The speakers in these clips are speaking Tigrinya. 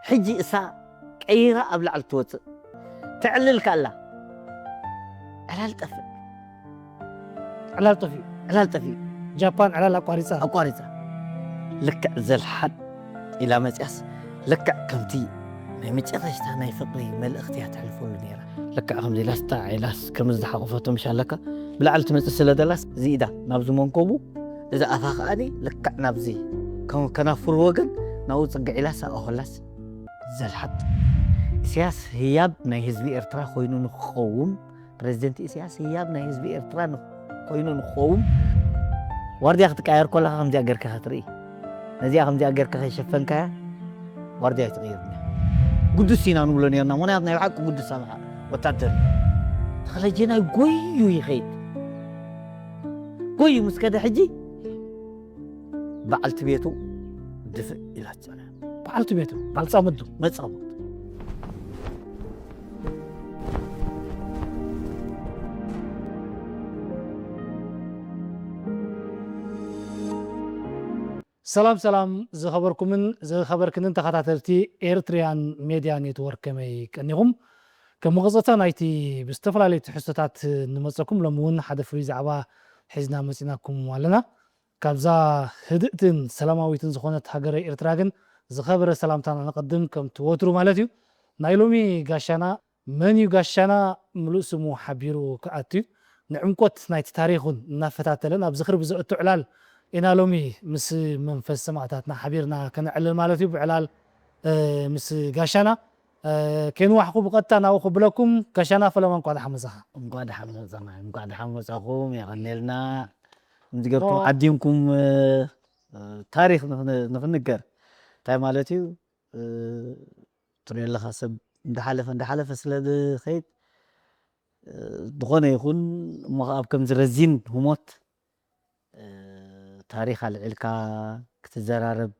ሕጂ እሳ ቀይራ ኣብ ላዕሊ ትወፅእ። ተዕልል ካላ ዕላል ጠፍእ። ዕላል ጠፊኡ። ዕላል ጠፍኡ። ጃፓን ዕላል ኣቋሪፃ። ኣቋሪፃ። ልክዕ ዘልሓጥ ኢላ መፅያስ ልክዕ ከምቲ ናይ መጨረሽታ ናይ ፍቕሪ መልእኽቲ እያ ተሕልፈሉ ነይራ። ልክዕ ከምዚ ኢላስ ጣዕ ኢላስ ከም ዝሓቆፈቶ ምሽ ኣለካ ብላዕሊ ትመፅእ ስለ ደላስ እዚ ኢዳ ናብዚ መንኮቡ እዚ ኣፋ ከኣኒ ልክዕ ናብዚ ከም ከናፍር ወገን ናብኡ ፅግዕ ኢላስ ኣእኸላስ ዘልሓጥ ኢሳያስ ህያብ ናይ ህዝቢ ኤርትራ ኮይኑ ንክኸውን ፕረዚደንት ኢሳያስ ህያብ ናይ ህዝቢ ኤርትራ ኮይኑ ንክኸውን ዋርድያ ክትቀያየር ከለኻ ከምዚኣ ጌርካ ክትርኢ ነዚኣ ከምዚኣ ጌርካ ከይሸፈንካያ ዋርድያ ኣይትቕይርኒ ግዱስ ኢና ንብሎ ነርና ምክንያቱ ናይ ብሓቂ ግዱስ ኣምሓ ወታደር ተኽለጀናይ ጎዩ ይኸይድ ጎዩ ምስ ከደ ሕጂ በዓልቲ ቤቱ ድፍእ ኢላትና በዓልቲ ቤቱ በዓል ጻምዱ መጻምዱ ሰላም ሰላም ዝኸበርኩምን ዝኸበርክንን ተኸታተልቲ ኤርትሪያን ሜድያ ኔትወርክ ከመይ ቀኒኹም? ከም መቐፀታ ናይቲ ብዝተፈላለዩ ትሕዝቶታት ንመፀኩም ሎሚ እውን ሓደ ፍሉይ ዛዕባ ሒዝና መፂናኩም ኣለና። ካብዛ ህድእትን ሰላማዊትን ዝኾነት ሃገረ ኤርትራ ግን ዝኸበረ ሰላምታና ነቐድም ከምቲ ወትሩ ማለት እዩ። ናይ ሎሚ ጋሻና መን እዩ ጋሻና ምሉእ ስሙ ሓቢሩ ክኣቱ እዩ። ንዕምቆት ናይቲ ታሪኽ እውን እናፈታተለ ናብ ዝኽሪ ብዘእቱ ዕላል ኢና ሎሚ ምስ መንፈስ ሰማእታትና ሓቢርና ከነዕልል ማለት እዩ። ብዕላል ምስ ጋሻና ከይንዋሕኩ ብቐጥታ ናብኡ ክብለኩም። ጋሻና ፈለማ እንኳዕ ደሓን መጻኻ። እንኳዕ ደሓን መጻና። እንኳዕ ደሓን መጻኹም። የቐኔልና። ከምዚ ጌርኩም ዓዲምኩም ታሪኽ ንኽንገር እንታይ ማለት እዩ? ትሪኦ ኣለኻ ሰብ እንዳሓለፈ እንዳሓለፈ ስለ ዝኸይድ ዝኾነ ይኹን እሞ ኣብ ከምዚ ረዚን ህሞት ታሪኽ ኣልዒልካ ክትዘራረብ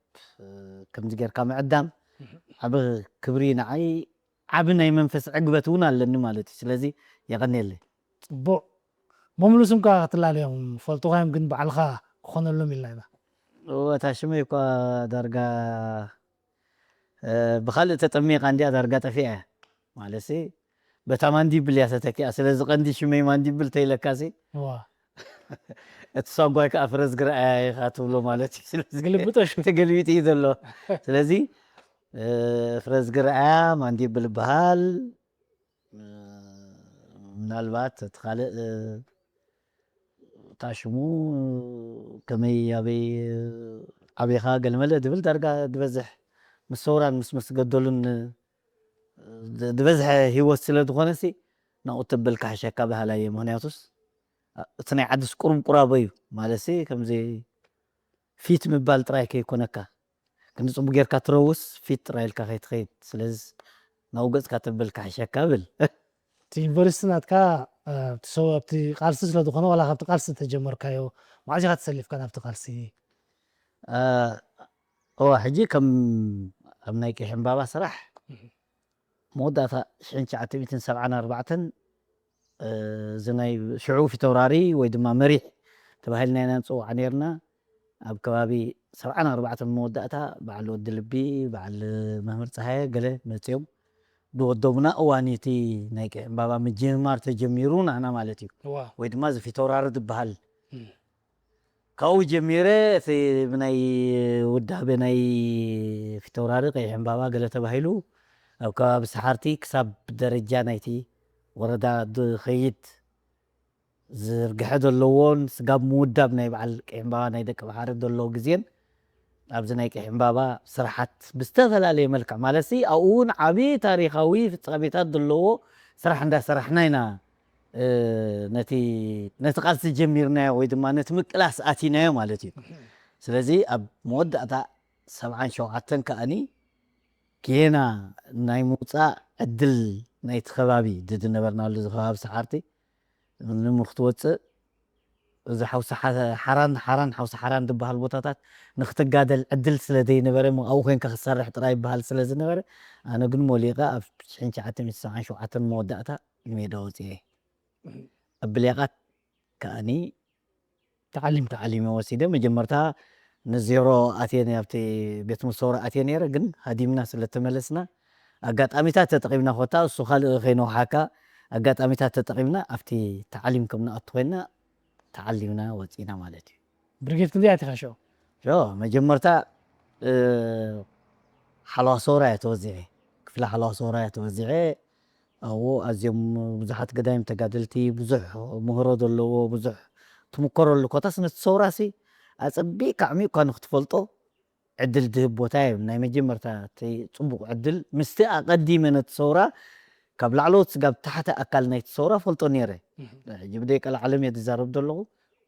ከምዚ ጌርካ ምዕዳም ዓቢ ክብሪ ንዓይ ዓቢ ናይ መንፈስ ዕግበት እውን ኣለኒ ማለት እዩ ስለዚ የቐንየለይ ጽቡቕ መምሉ ስምካ ክትላለዮም ፈልጡኻዮም ግን በዓልኻ ክኾነሎም ኢልና ኢና እታ ሽመይ እኳ ዳርጋ ብኻልእ ተጠሚቓ እንዲያ ዳርጋ ጠፊኣ እያ ማለትሲ በታ ማንዲብል እያ ተተኪኣ ስለዚ ቀንዲ ሽመይ ማንዲብል ተይለካሲ እቲ ሳጓይ ከዓ ፍረዝግር ኣያ ኢኻ ትብሎ ማለት እዩ ስለዚ ግልብጦሽ ተገልቢጡ እዩ ዘሎ ስለዚ ፍረዝግር ኣያ ማንዲብል ይበሃል ምናልባት እቲ ካልእ እታ ሽሙ ከመይ ኣበይ ዓቢኻ ገለመለ ድብል ዳርጋ ድበዝሕ ምስ ሰውራን ምስ ምስ ገደሉን ድበዝሐ ህይወት ስለ ዝኾነሲ ናብኡ ተብል ካሕሸካ በሃላይ እየ ምክንያቱስ እቲ ናይ ዓድስ ቁሩብ ቁራቦ እዩ ማለትሲ ከምዚ ፊት ምባል ጥራይ ከይኮነካ ክንዲ ጽቡቅ ጌርካ ትረውስ ፊት ጥራይ ኢልካ ከይትኸይድ ስለዚ ናብኡ ገጽካ ተብል ካሕሸካ ብል እቲ ዩኒቨርሲቲ ናትካ ኣብቲ ቃልሲ ስለ ዝኾነ ዋላ ካብቲ ቃልሲ ተጀመርካዮ መዓዝ ኢኻ ተሰሊፍካ ናብቲ ቃልሲ እዋ ሕጂ ከም ኣብ ናይ ቀይሕ ዕምባባ ስራሕ መወዳእታ ሽሕን ትሽዓተ ሚእትን ሰብዓን ኣርባዕተን እዚ ናይ ሽዑ ፊተውራሪ ወይ ድማ መሪሕ ተባሂልና ኢና ንፅውዓ ነርና ኣብ ከባቢ ሰብዓን ኣርባዕተን መወዳእታ በዓል ወዲ ልቢ በዓል መምህር ፀሃየ ገለ መፅኦም ዝወደቡና እዋን እቲ ናይ ቀይሕ ዕምባባ ምጅምማር ተጀሚሩ ናህና ማለት እዩ ወይ ድማ እዚ ፊተውራሪ ዝበሃል ካብኡ ጀሚረ እቲ ብናይ ውዳቤ ናይ ፊተውራሪ ቀይሕ ዕምባባ ገለ ተባሂሉ ኣብ ከባቢ ሰሓርቲ ክሳብ ደረጃ ናይቲ ወረዳ ዝኸይድ ዝርግሐ ዘለዎን ስጋብ ምውዳብ ናይ በዓል ቀይሕ ዕምባባ ናይ ደቂ ባሕሪ ዘሎ ግዜን ኣብዚ ናይ ቀይሕ ዕምባባ ስራሓት ብዝተፈላለየ መልክዕ ማለት ሲ ኣብኡ እውን ዓብዪ ታሪካዊ ፍፃሜታት ዘለዎ ስራሕ እንዳሰራሕና ኢና ነቲ ነቲ ቃልሲ ጀሚርናዮ ወይ ድማ ነቲ ምቅላስ ኣቲናዮ ማለት እዩ ስለዚ ኣብ መወዳእታ ሰብዓን ሸውዓተን ከኣኒ ጌና ናይ ምውፃእ ዕድል ናይቲ ከባቢ ድድነበርናሉ እዚ ከባቢ ሰሓርቲ ንምክትወፅእ እዚ ሓውሲ ሓራን ሓራን ሓውሲ ሓራን ዝበሃል ቦታታት ንክትጋደል ዕድል ስለ ዘይነበረ ኣብኡ ኮይንካ ክትሰርሕ ጥራይ ይበሃል ስለ ዝነበረ ኣነ ግን ሞሊቐ ኣብ ሽሕን ትሽዓተ ሚእትን ሰብዓን ሸውዓተን መወዳእታ ንሜዳ ወፅኤ ኣብ ብሌቓት ከኣኒ ተዓሊም ተዓሊመ ወሲደ መጀመርታ ንዜሮ ኣትየ ነይ ኣብቲ ቤት ትምህርቲ ሰውራ ኣትየ ነይረ፣ ግን ሃዲምና ስለ ተመለስና ኣጋጣሚታት ተጠቒምና፣ ኮታ እሱ ካልእ ከይነውሓካ ኣጋጣሚታት ተጠቒምና ኣብቲ ታዕሊም ከም ንኣቱ ኮይና ተዓሊምና ወፂና ማለት እዩ። ብርጌድ ክንደይ ኣቲኻ ሽዑ? ዮ መጀመርታ ሓለዋ ሰውራ እየ ተወዚዐ፣ ክፍሊ ሓለዋ ሰውራ እየ ተወዚዐ። ኣብኡ ኣዝዮም ብዙሓት ገዳይም ተጋደልቲ፣ ብዙሕ ምህሮ ዘለዎ፣ ብዙሕ ትምኮረሉ ኮታስ ነቲ ሰውራሲ ኣጸቢቕካ ኣዕሚቕካ ንክትፈልጦ ዕድል ዝህብ ቦታ እዩ። ናይ መጀመርታ እቲ ጽቡቕ ዕድል ምስቲ ኣቐዲመ ነቲ ሰውራ ካብ ላዕለዎት ስጋብ ታሕቲ ኣካል ናይቲ ሰውራ ፈልጦ ነይረ። ሕጂ ብደይ ቀልዓለም እየ ዝዛረብ ዘለኹ።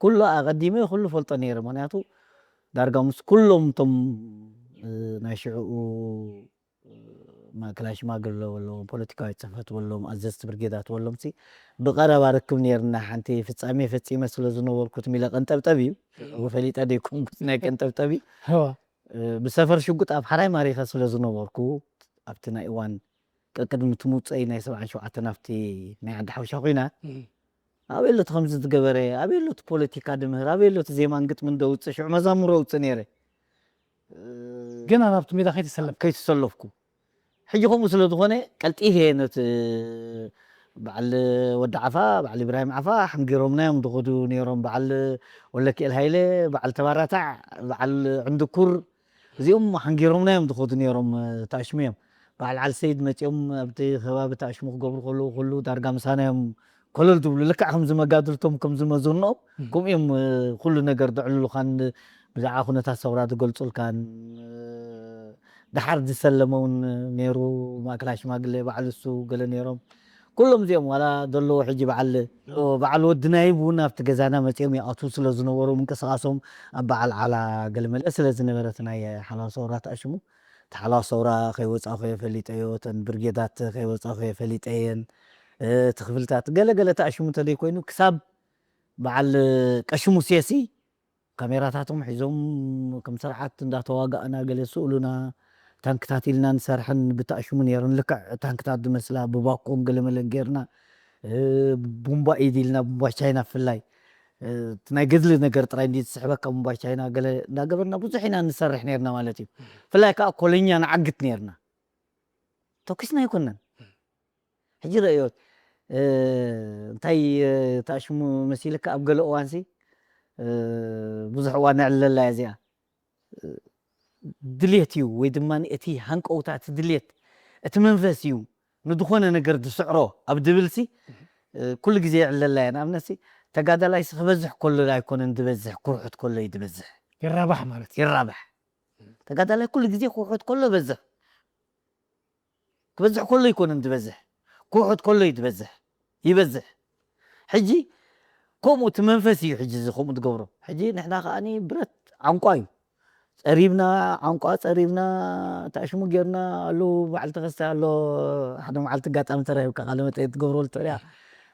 ኩሉ ኣቐዲመ ኩሉ ፈልጦ ነይረ። ምክንያቱ ዳርጋ ምስ ኩሎም እቶም ናይ ሽዕኡ ማእከላይ ሽማግለ በሎም፣ ፖለቲካዊ ጽሕፈት በሎም፣ ኣዘዝቲ ብርጌዳት በሎም ሲ ብቐረባ ርክብ ነይርና። ሓንቲ ፍጻሜ ፈጺመ ስለ ዝነበርኩ እቲ ሚለ ቀንጠብጠብ እዩ። ፈሊጠ ደይኮንኩ ናይ ቀንጠብጠብ እዩ። ብሰፈር ሽጉጥ ኣብ ሓራይ ማሪኸ ስለ ዝነበርኩ ኣብቲ ናይ እዋን ቀቅድሚ ትምውፀይ ናይ ሰብዓን ሸውዓተን ኣብቲ ናይ ዓዲ ሓውሻ ኮይና ኣበይ ኣሎ እቲ ከምዚ ዝገበረ፣ ኣበይ ኣሎ እቲ ፖለቲካ ድምህር፣ ኣበይ ኣሎ እቲ ዜማን ግጥምን ደውፅእ፣ ሽዑ መዛሙር ኣውፅእ ነይረ። ገና ናብቲ ሜዳ ከይተሰለፍ ከይተሰለፍኩ። ሕጂ ከምኡ ስለ ዝኾነ ቀልጢፈ እየ ነቲ በዓል ወዲ ዓፋ፣ በዓል ኢብራሂም ዓፋ ሓንጊሮምና እዮም ዝኸዱ ነይሮም። በዓል ወለኪኤል ሃይለ፣ በዓል ተባራታዕ፣ በዓል ዕንድኩር፣ እዚኦም ሓንጊሮምና እዮም ዝኸዱ ነይሮም። ታሽሙ እዮም በዓል ዓል ሰይድ መፂኦም ኣብቲ ከባቢ ታሽሙ ክገብሩ ከለዉ ኩሉ ዳርጋ ምሳና እዮም ኮለል ዝብሉ፣ ልክዕ ከምዚ መጋድልቶም ከምዚ መዘንኦም ከምኡ እዮም። ኩሉ ነገር ዘዕልሉኻን ብዛዕባ ኩነታት ሰውራ ዝገልፁልካን፣ ደሓር ዝሰለመ እውን ነይሩ፣ ማእከላይ ሽማግለ በዓል እሱ ገለ ነይሮም። ኩሎም እዚኦም ዋላ ዘለዉ ሕጂ በዓል በዓል ወዲ ናይብ እውን ኣብቲ ገዛና መፂኦም ይኣትዉ ስለ ዝነበሩ ምንቅስቃሶም ኣብ በዓል ዓላ ገለመለ ስለ ዝነበረ እቲ ናይ ሓላው ሰውራ ተኣሽሙ፣ እቲ ሓላው ሰውራ ከይወፃእኹ እየ ፈሊጠዮ፣ እተን ብርጌዳት ከይወፃእኹ እየ ፈሊጠየን። እቲ ክፍልታት ገለ ገለ ተኣሽሙ እንተደይኮይኑ ክሳብ በዓል ቀሺ ሙሴሲ ካሜራታቶም ሒዞም ከም ስርዓት እንዳተዋጋእና ገለ ስእሉና፣ ታንክታት ኢልና ንሰርሐን ብታእሽሙ ነይረን። ልክዕ ታንክታት ዝመስላ ብባኮን ገለመለን ጌርና፣ ቡምባ ኢድ ኢልና፣ ቡምባ ቻይና ብፍላይ እቲ ናይ ገድሊ ነገር ጥራይ እንዲ ዝስሕበካ ቡምባ ቻይና ገለ እንዳገበርና ብዙሕ ኢና ንሰርሕ ነይርና ማለት እዩ። ብፍላይ ከዓ ኮለኛ ንዓግት ነይርና። ተኩስና ኣይኮነን። ሕጂ ረእዮት እንታይ ታሽሙ መሲልካ ኣብ ገለ እዋንሲ ብዙሕ እዋን ነዕልለላ እያ እዚኣ። ድልየት እዩ ወይ ድማ እቲ ሃንቀውታ፣ እቲ ድልየት፣ እቲ መንፈስ እዩ ንዝኾነ ነገር ዝስዕሮ ኣብ ድብልሲ ኩሉ ግዜ የዕልለላ እያ። ንኣብነትሲ ተጋዳላይሲ ክበዝሕ ከሎ ኣይኮነን ዝበዝሕ፣ ክውሕድ ከሎ እዩ ዝበዝሕ። ይራባሕ ማለት እዩ። ይራባሕ። ተጋዳላይ ኩሉ ግዜ ክውሕድ ከሎ በዝሕ። ክበዝሕ ከሎ ኣይኮነን ዝበዝሕ፣ ክውሕድ ከሎ እዩ ዝበዝሕ፣ ይበዝሕ። ሕጂ ከምኡ እቲ መንፈስ እዩ ሕጂ እዚ ከምኡ ትገብሮ። ሕጂ ንሕና ከዓኒ ብረት ዓንቋ እዩ ጸሪብና፣ ዓንቋ ጸሪብና፣ ታሽሙ ጌርና። ኣሎ በዓል ተኸስተ ኣሎ፣ ሓደ መዓልቲ ኣጋጣሚ ተራኺብካ ቃለ መጠይቅ ትገብረሉ ትኽእል እያ።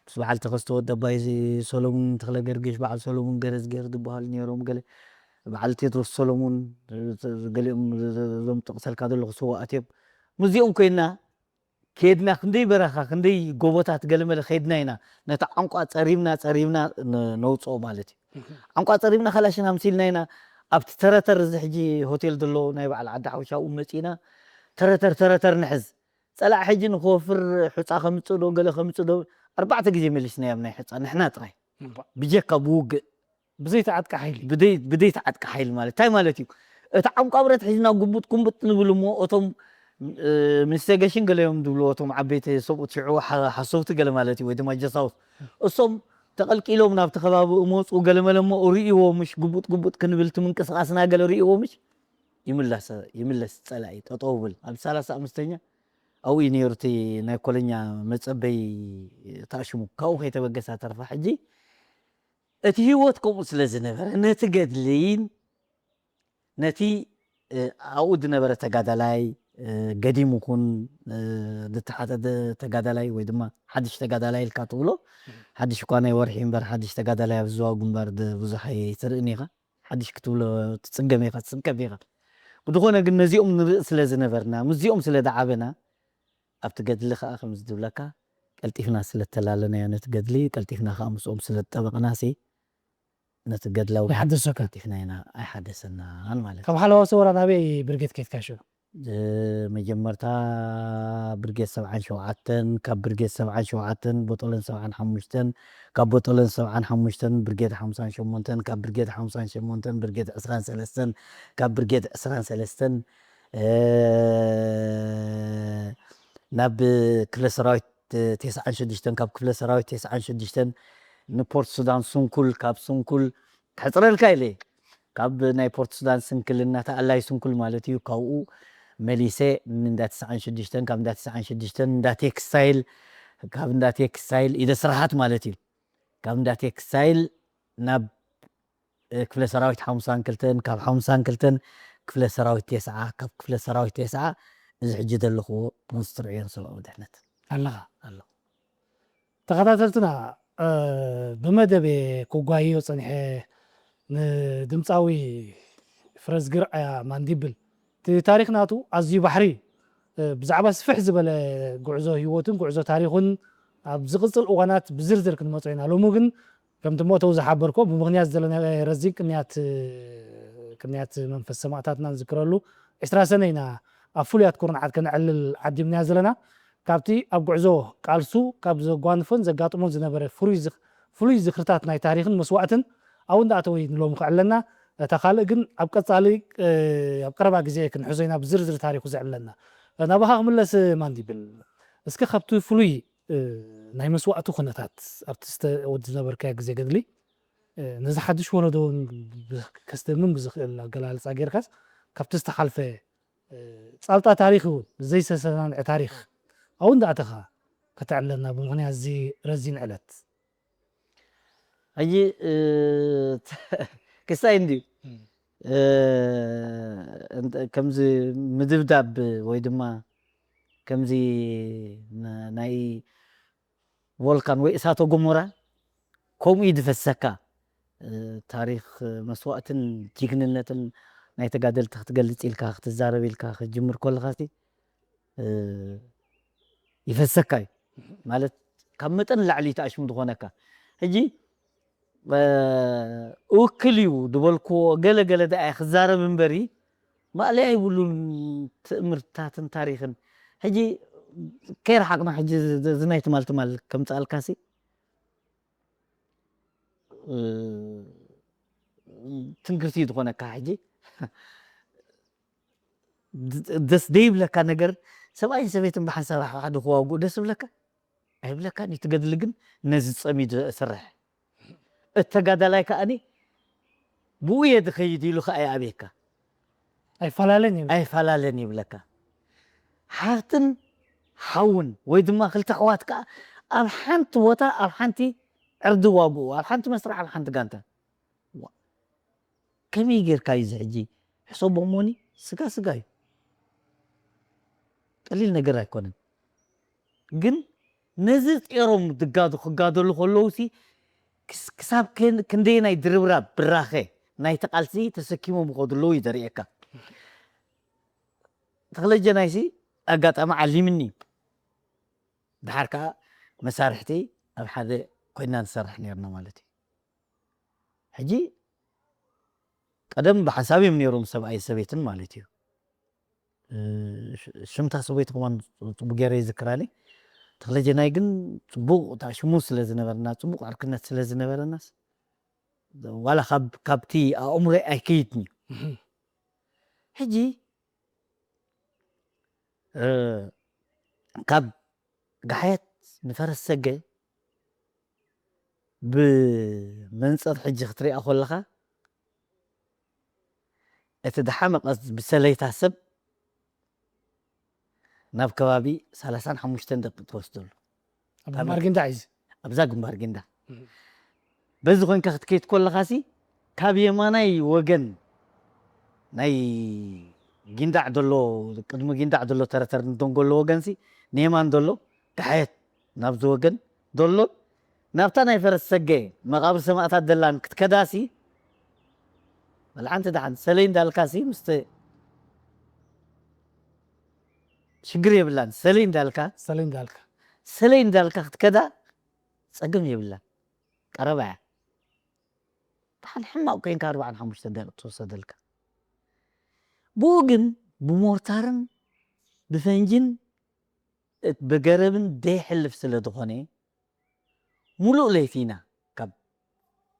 ምስ በዓል ተኸስተ ወዲ ኣባይ ሰሎሙን ተኽለ ገርግሽ፣ በዓል ሰሎሙን ገረዝጌር ዝበሃሉ ነይሮም። ገለ በዓል ቴድሮስ ሰሎሙን፣ ገሊኦም እዞም ጠቕሰልካ ዘለኹ ስዋኣት እዮም። ምስዚኦም ኮይና ከድና ክንደይ በረኻ ክንደይ ጎቦታት ገለመለ ከድና ኢና ነቲ ዓንቋ ጸሪብና ጸሪብና ነውፅኦ ማለት እዩ። ዓንቋ ጸሪብና ካላሽን ኣምሲልና ኢና ኣብቲ ተረተር እዚ ሕጂ ሆቴል ዘሎ ናይ በዓል ዓዲ ሓውሻ ኣብኡ መፂና ተረተር ተረተር ንሕዝ። ፀላእ ሕጂ ንክወፍር ሑፃ ከምፅእ ዶ ገለ ከምፅእ ዶ ኣርባዕተ ግዜ መሊስና ኣብ ናይ ሑፃ ንሕና ጥራይ ብጀካ ብውግእ ብዘይተዓጥቀ ሓይሊ ብደይ ተዓጥቀ ሓይሊ ማለት እንታይ ማለት እዩ? እቲ ዓንቋ ብረት ሒዝና ጉቡጥ ጉንቡጥ ንብል እሞ እቶም ሚኒስተር ገሽን ገለ እዮም ዝብሉ እቶም ዓበይቲ ሰብኡት ሽዑ ሓሰውቲ ገለ ማለት እዩ ወይ ድማ ጀሳውት እሶም ተቐልቂሎም ናብቲ ከባቢ እመፁ ገለመለ እሞ ርእይዎ ምሽ ጉቡጥ ጉቡጥ ክንብል እቲ ምንቅስቃስና ገለ ርእይዎ ምሽ ይምለስ ይምለስ ፀላኢ ጠጠው ብል ኣብ ሰላሳ ኣምስተኛ ኣብኡ እዩ ነይሩ እቲ ናይ ኮለኛ መፀበይ ተኣሽሙ ካብኡ ከይተበገሳ ተርፋ ሕጂ እቲ ህይወት ከምኡ ስለ ዝነበረ ነቲ ገድልን ነቲ ኣብኡ ዝነበረ ተጋዳላይ ገዲሙ ኩን ዝተሓተተ ተጋዳላይ ወይ ድማ ሓድሽ ተጋዳላይ ኢልካ ትብሎ ሓድሽ እኳ ናይ ወርሒ እምበር ሓድሽ ተጋዳላይ ኣብ ዝዋ ግንባር ብዙሕ ኣይትርእን ኢኻ። ሓድሽ ክትብሎ ትፅገም ኢኻ ትፅንቀፍ ኢኻ። ብዝኾነ ግን ነዚኦም ንርኢ ስለ ዝነበርና ምስዚኦም ስለ ዝዓበና ኣብቲ ገድሊ ከዓ ከምዚ ዝብለካ ቀልጢፍና ስለ ተላለናዮ ነቲ ገድሊ ቀልጢፍና ከዓ ምስኦም ስለ ዝጠበቕና ሲ ነቲ ገድላዊ ኣይሓደሰካ ቲፍና ኢና ኣይሓደሰናን ማለት እዩ። ካብ ሓለዋ ሰውራ ናበይ ብርጌድ ከይድካ ሽዑ መጀመርታ ብርጌድ ሰብዓን ሸውዓተን፣ ካብ ብርጌድ ሰብዓን ሸውዓተን ቦጦለን ሰብዓን ሓሙሽተን፣ ካብ ቦጦለን ሰብዓን ሓሙሽተን ብርጌድ ሓምሳን ሸሞንተን፣ ካብ ብርጌድ ሓምሳን ሸሞንተን ብርጌድ ዕስራን ሰለስተን፣ ካብ ብርጌድ ዕስራን ሰለስተን ናብ ክፍለ ሰራዊት ተስዓን ሽዱሽተን፣ ካብ ክፍለ ሰራዊት ተስዓን ሽዱሽተን ንፖርት ሱዳን ስንኩል፣ ካብ ስንኩል ክሕፅረልካ ኢለ ካብ ናይ ፖርት ሱዳን ስንክል እናተኣላይ ስንኩል ማለት እዩ። ካብኡ መሊሰ እንዳ ተስዓን ሽዱሽተን፣ ካብ እንዳ ተስዓን ሽዱሽተን እንዳ ቴክስታይል፣ ካብ እንዳ ቴክስታይል ኢደ ስራሓት ማለት እዩ። ካብ እንዳ ቴክስታይል ናብ ክፍለ ሰራዊት ሓሙሳን ክልተን፣ ካብ ሓሙሳን ክልተን ክፍለ ሰራዊት ተስዓ፣ ካብ ክፍለ ሰራዊት ተስዓ እዚ ሕጂ ዘለኽዎ ምስ ትርእዮን ሰብኣዊ ድሕነት ኣለኻ ኣሎ ተኸታተልትና ብመደብ ክጓየዮ ፀኒሐ ንድምፃዊ ፍረዝግር ኣያ ማንዲብል እቲ ታሪክ ናቱ ኣዝዩ ባሕሪ ብዛዕባ ስፍሕ ዝበለ ጉዕዞ ህይወቱን ጉዕዞ ታሪኹን ኣብ ዝቕፅል እዋናት ብዝርዝር ክንመፆ ኢና። ሎሚ ግን ከምቲ ሞተው ዝሓበርኮ ብምኽንያት ዘለና ረዚን ቅንያት ቅንያት መንፈስ ሰማእታትና ንዝክረሉ ዕስራ ሰነ ኢና ኣብ ፍሉያት ኩርናዓት ከነዕልል ዓዲምናያ ዘለና። ካብቲ ኣብ ጉዕዞ ቃልሱ ካብ ዘጓንፎን ዘጋጥሞን ዝነበረ ፍሉይ ዝኽ- ፍሉይ ዝኽርታት ናይ ታሪኽን መስዋእትን ኣብኡ እንዳኣተወ እዩ ንሎሚ ክዕለና። እታ ካልእ ግን ኣብ ቀጻሊ ኣብ ቀረባ ግዜ ክንሕዞ ኢና ብዝርዝር ታሪኹ ዘዕለና። ናባኻ ክምለስ ማንዲብል፣ እስከ ካብቲ ፍሉይ ናይ መስዋእቲ ኩነታት ኣብቲ ዝተወዲ ዝነበርካዮ ግዜ ገድሊ ነዚ ሓድሽ ወለዶ እውን ከስተምን ብዝኽእል ኣገላልፃ ጌርካስ ካብቲ ዝተሓልፈ ጻልጣ ታሪኽ እውን ዘይሰሰናንዐ ታሪኽ ኣብኡ እንዳኣተኻ ከተዕለና ብምኽንያት እዚ ረዚን ዕለት ሕጂ ክሳይ እንድዩ ከምዚ ምድብዳብ ወይ ድማ ከምዚ ናይ ቮልካን ወይ እሳተ ጎሞራ ከምኡ እዩ ዝፈሰካ። ታሪኽ መስዋእትን ጅግንነትን ናይ ተጋደልቲ ክትገልፅ ኢልካ ክትዛረብ ኢልካ ክትጅምር ከለካ ይፈሰካ እዩ ማለት ካብ መጠን ላዕሊ ተኣሽሙ ዝኾነካ ሕጂ እውክል እዩ ዝበልክዎ ገለ ገለ ደኣ ክዛረብ እምበሪ ማእለያ ይብሉን ትእምርትታትን ታሪኽን ሕጂ ከይረሓቅና ሕጂ እዚ ናይ ትማል ትማል ከምፅኣልካሲ ትንክርቲ ዝኾነካ ሕጂ ደስ ደይብለካ ነገር ሰብኣይን ሰበይትን ብሓንሳብ ሓደ ክዋግኡ ደስ ብለካ ኣይብለካን እዩ ትገድሊ ግን ነዚ ፀሚዱ ሰርሕ እተጋዳላይ ከኣኒ ብኡ እየ ዝኸይድ ኢሉ ከዓ ይኣብየካ ኣይፈላለን እዩ ኣይፈላለን ይብለካ ሓፍትን ሓውን ወይ ድማ ክልተ ኣሕዋት ከዓ ኣብ ሓንቲ ቦታ ኣብ ሓንቲ ዕርዲ ዋግኡ ኣብ ሓንቲ መስርሕ ኣብ ሓንቲ ጋንታ ከመይ ጌርካ እዩ እዚ ሕጂ ሕሰቦ እሞኒ ስጋ ስጋ እዩ ቀሊል ነገር ኣይኮነን ግን ነዚ ጤሮም ዝጋዱ ክጋደሉ ከለውሲ ክሳብ ክንደየናይ ድርብራብ ብራኸ ናይቲ ቃልሲ ተሰኪሞም ይኸዱ ኣለዉ እዩ ዘርእየካ ተኽለጀናይሲ ኣጋጣሚ ዓሊምኒ እዩ ድሓር ከዓ መሳርሕቲ ኣብ ሓደ ኮይና ንሰርሕ ነርና ማለት እዩ ሕጂ ቀደም ብሓንሳብ እዮም ነይሮም ሰብኣይ ሰበይትን ማለት እዩ ሽምታ ሰበይቲ ከማን ፅቡቅ ገይረ ይዝክራኒ ተክለጀናይ ግን ፅቡቅ እታ ሽሙ ስለ ዝነበረና ፅቡቅ ዕርክነት ስለ ዝነበረናስ ዋላ ካብቲ ኣእምሮይ ኣይከይድን እዩ ሕጂ ካብ ጋሓየት ንፈረስ ሰገ ብመንፅር ሕጂ ክትሪኣ ከለኻ እቲ ደሓመቐ ብሰለይታ ሰብ ናብ ከባቢ ሰላሳን ሓሙሽተን ደቂ ትወስደሉ ኣብ ግንባር ጊንዳዕ እዩ ኣብዛ ግንባር ጊንዳ በዚ ኮንካ ክትከይድ ከለኻሲ ካብ የማናይ ወገን ናይ ጊንዳዕ ዘሎ ቅድሚ ጊንዳዕ ዘሎ ተረተር ንደንጎሎ ወገንሲ ንየማን ዘሎ ካሕየት ናብዚ ወገን ዘሎ ናብታ ናይ ፈረስ ሰገ መቃብር ሰማእታት ደላን ክትከዳሲ በልዓንቲ ደሓን ሰለይ እንዳልካሲ ምስተ ሽግር የብላን ሰለይ እንዳልካ ሰለይ እንዳልካ ሰለይ እንዳልካ ክትከዳ ጸገም የብላን ቀረባ እያ ደሓን ሕማቕ ኮይንካ ኣርባዓን ሓሙሽተን ደቂቕ ትወሰደልካ። ብኡ ግን ብሞርታርን ብፈንጅን እት- ብገረብን ደይሕልፍ ስለ ዝኾነ፣ ሙሉእ ለይቲ ኢና ካብ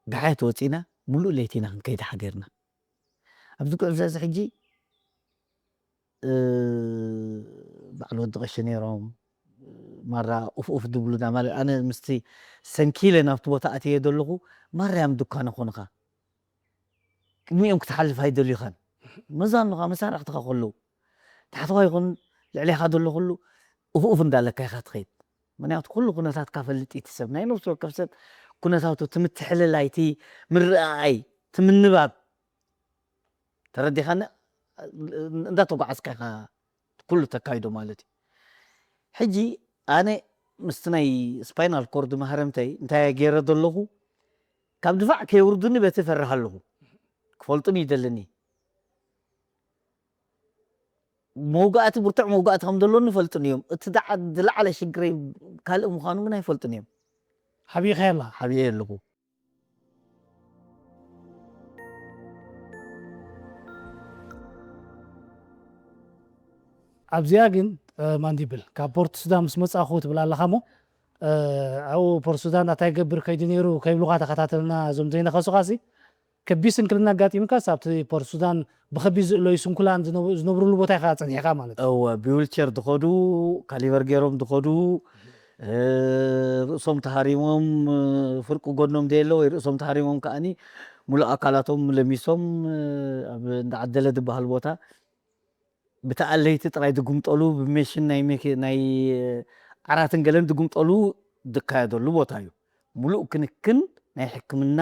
ጋሓት ወፂና፣ ሙሉእ ለይቲ ኢና ክንከይድ ሓዲርና። ኣብዚ ጉዕዞ እዚ ሕጂ እ፣ በዓል ወዲ ቀሺ ነይሮም፣ ማራ ኡፍ ኡፍ ድብሉና። ማለት ኣነ ምስቲ ሰንኪለ ናብቲ ቦታ ኣትየ ዘለኹ፣ ማራ እዮም ድኳነ ኮንኻ። ቅድሚኦም ክትሓልፍ ኣይደልዩኻን። መዛኑኻ መሳርሕትኻ ከለዉ፣ ታሕትኻ ይኹን ልዕሌኻ ዘሎ ኩሉ ኡፍ ኡፍ እንዳለካ ኢኻ ትኸይድ። ምኽንያቱ ኩሉ ኩነታትካ ፈልጥ እቲ ሰብ፣ ናይ ነፍሲ ወከፍ ሰብ ኩነታቱ፣ እቲ ምትሕልላይ፣ እቲ ምርኣይ፣ እቲ ምንባብ፣ ተረዲኻኒ? እንዳተጓዓዝካ ኢኻ ኩሉ ተካይዶ ማለት እዩ። ሕጂ ኣነ ምስቲ ናይ ስፓይናል ኮርድ ማህረምተይ እንታይ ገይረ ዘለኹ፣ ካብ ድፋዕ ከየውርዱኒ በቲ ፈርህ ኣለኹ። ክፈልጡን ይደልኒ። መውጋእቲ፣ ብርቱዕ መውጋእቲ ከም ዘሎኒ ይፈልጡን እዮም። እቲ ደዓ-፣ ዝለዓለ ሽግረይ ካልእ ምዃኑ ግን ኣይፈልጡን እዮም። ሓቢእኻዮ ኣለኻ? ሓቢኤ ኣለኹ። ኣብዚኣ ግን፣ እ፣ ማንዲብል፣ ካብ ፖርት ሱዳን ምስ መጻኹ ትብል ኣለኻ እሞ፣ እ፣ ኣብኡ ፖርት ሱዳን ኣታይ ገብር ከይዱ ነይሩ ከይብሉኻ ተኸታተልና እዞም ዘይነኸሱኻሲ፣ ከቢድ ስንክልና ኣጋጢሙካስ ኣብቲ ፖርት ሱዳን ብኸቢድ ዝእለዩ ስንኩላን ዝነብ-፣ ዝነብሩሉ ቦታ ኢኻ ጸኒሕካ ማለት እዩ። እወ፣ ብዊልቸር ዝኸዱ፣ ካሊበር ገይሮም ዝኸዱ፣ እ፣ ርእሶም ተሃሪሞም፣ እ፣ ፍርቂ ጎድኖም ዘየለ ወይ ርእሶም ተሃሪሞም ከኣኒ ሙሉእ ኣካላቶም ለሚሶም፣ እ፣ ኣብ እንዳ ዓደለ ዝበሃል ቦታ ብተኣለይቲ ጥራይ ዝጉምጠሉ፣ ብሜሽን ናይ ሜክ-፣ ናይ ዓራትን ገለን ዝጉምጠሉ ዝካየደሉ ቦታ እዩ። ሙሉእ ክንክን ናይ ሕክምና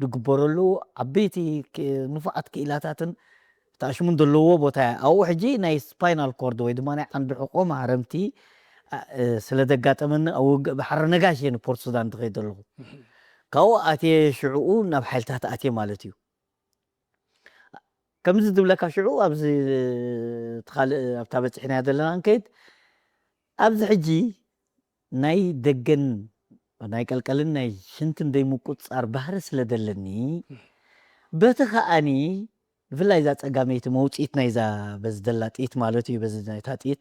ዝግበረሉ ዓበይቲ ክ-፣ ንፉዓት ክኢላታትን ተኣሽሙን ዘለዎ ቦታ እያ። ኣብኡ ሕጂ ናይ ስፓይናል ኮርድ ወይ ድማ ናይ ዓንዲ ሕቆ ማህረምቲ፣ እ፣ ስለ ዘጋጠመኒ ኣብ ውግእ ባሕሪ ነጋሽ እየ ንፖርት ሱዳን ዝኸይድ ዘለኹ። ካብኡ ኣትየ ሽዕኡ ናብ ሓይልታት ኣትየ ማለት እዩ። ከምዚ ዝብለካ ሽዑ ኣብዚ እቲ ካልእ ኣብታ በጺሕናያ ዘለና ክንከይድ፣ ኣብዚ ሕጂ ናይ ደገን ናይ ቀልቀልን ናይ ሽንትን ዘይምቁጽጻር ባህሪ ስለ ዘለኒ፣ በቲ ከኣኒ ብፍላይ እዛ ጸጋመይቲ መውጽኢት ናይዛ በዚ ደላ ጥይት ማለት እዩ፣ በዚ ናይታ ጥይት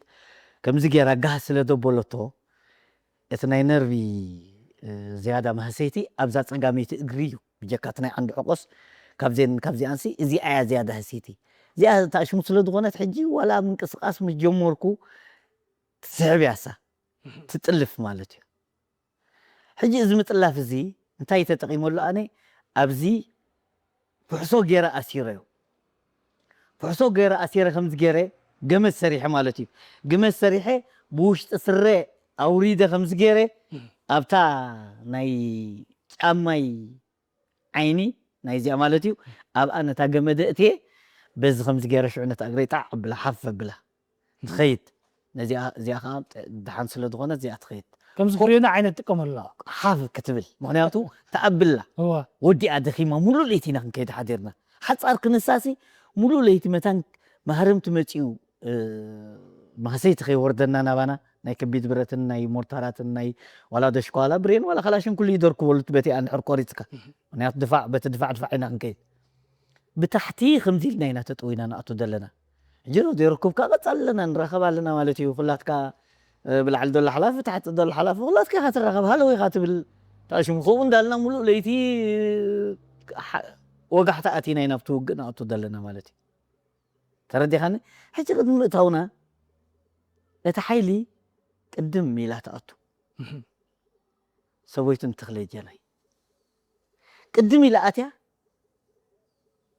ከምዚ ገይራ ጋህ ስለ ዘበለቶ፣ እቲ ናይ ነርቪ፣ እ፣ ዝያዳ መህሰይቲ ኣብዛ ጸጋመይቲ እግሪ እዩ። ብጀካ እቲ ናይ ዓንዲ ሕቆስ ካብዜን ካብዚኣንሲ እዚኣ እያ ዝያዳ ህሰይቲ። እዚኣ ተኣሽሙ ስለ ዝኾነት ሕጂ ዋላ ምንቅስቃስ ምስ ጀመርኩ ትስሕብ እያ እሳ። ትጥልፍ ማለት እዩ። ሕጂ እዚ ምጥላፍ እዚ እንታይ ተጠቒመሉ ኣነ ኣብዚ ፍሕሶ ገይረ ኣሲረዮ። ፍሕሶ ገይረ ኣሲረ ከምዚ ገይረ ገመድ ሰሪሐ ማለት እዩ። ገመድ ሰሪሐ ብውሽጢ ስረ ኣውሪደ ከምዚ ገይረ ኣብታ ናይ ጫማይ ዓይኒ ናይዚኣ ማለት እዩ። ኣብኣ ነታ ገመደ እትየ በዚ ከምዚ ገይረ ሽዑ ነታ እግረይ ጣዕ ኣብላ ሓፍ ኣብላ ትኸይድ። ነዚኣ፣ እዚኣ ከዓ ደሓን ስለ ዝኾነት እዚኣ ትኸይድ። ከምዚ ፍሪዮና ዓይነት ጥቀመሉ ኣለዋ። ሓፍ ክትብል፣ ምኽንያቱ ተኣብላ። እዋ። ወዲኣ ደኺማ፣ ሙሉእ ለይቲ ኢና ክንከይድ ሓዲርና። ሓጻር ክንሳሲ፣ ሙሉእ ለይቲ መታን ማህረምቲ መጺኡ፣ እ፣ ማህሰይቲ ከይወርደና ናባና፣ ናይ ከቢድ ብረትን ናይ ሞርታራትን ናይ ዋላ ደሽኳላ ብሬን ዋላ ካላሽን ኩሉ ይደርኩበሉ በቲ ኣንድሕር ቆሪጽካ። ምኽንያቱ ድፋዕ፣ በቲ ድፋዕ ድፋዕ ኢና ክንከይድ። ብታሕቲ ከምዚ ኢልና ኢና ተጠዊና ንኣቱ ዘለና። ሕጂ ዶ ዘይረክብካ ቀጻል ኣለና፣ ንራኸብ ኣለና ማለት እዩ። ኩላትካ፣ እ፣ ብላዕሊ ዘሎ ሓላፊ፣ ታሕቲ ዘሎ ሓላፊ፣ ኩላትካ ኢኻ ትራኸብ፣ ሃለወ ኢኻ ትብል። ታሽሙ ከምኡ እንዳልና ሙሉእ ለይቲ፣ ሓ-፣ ወጋሕታ ኣቲና ኢና ኣብቲ ውግእ ንኣቱ ዘለና ማለት እዩ። ተረዲኻኒ? ሕጂ ቅድሚ ምእታውና እቲ ሓይሊ ቅድም ኢላ ትኣቱ። ሰበይቱን ተኽለ ጀናይ። ቅድም ኢላ ኣትያ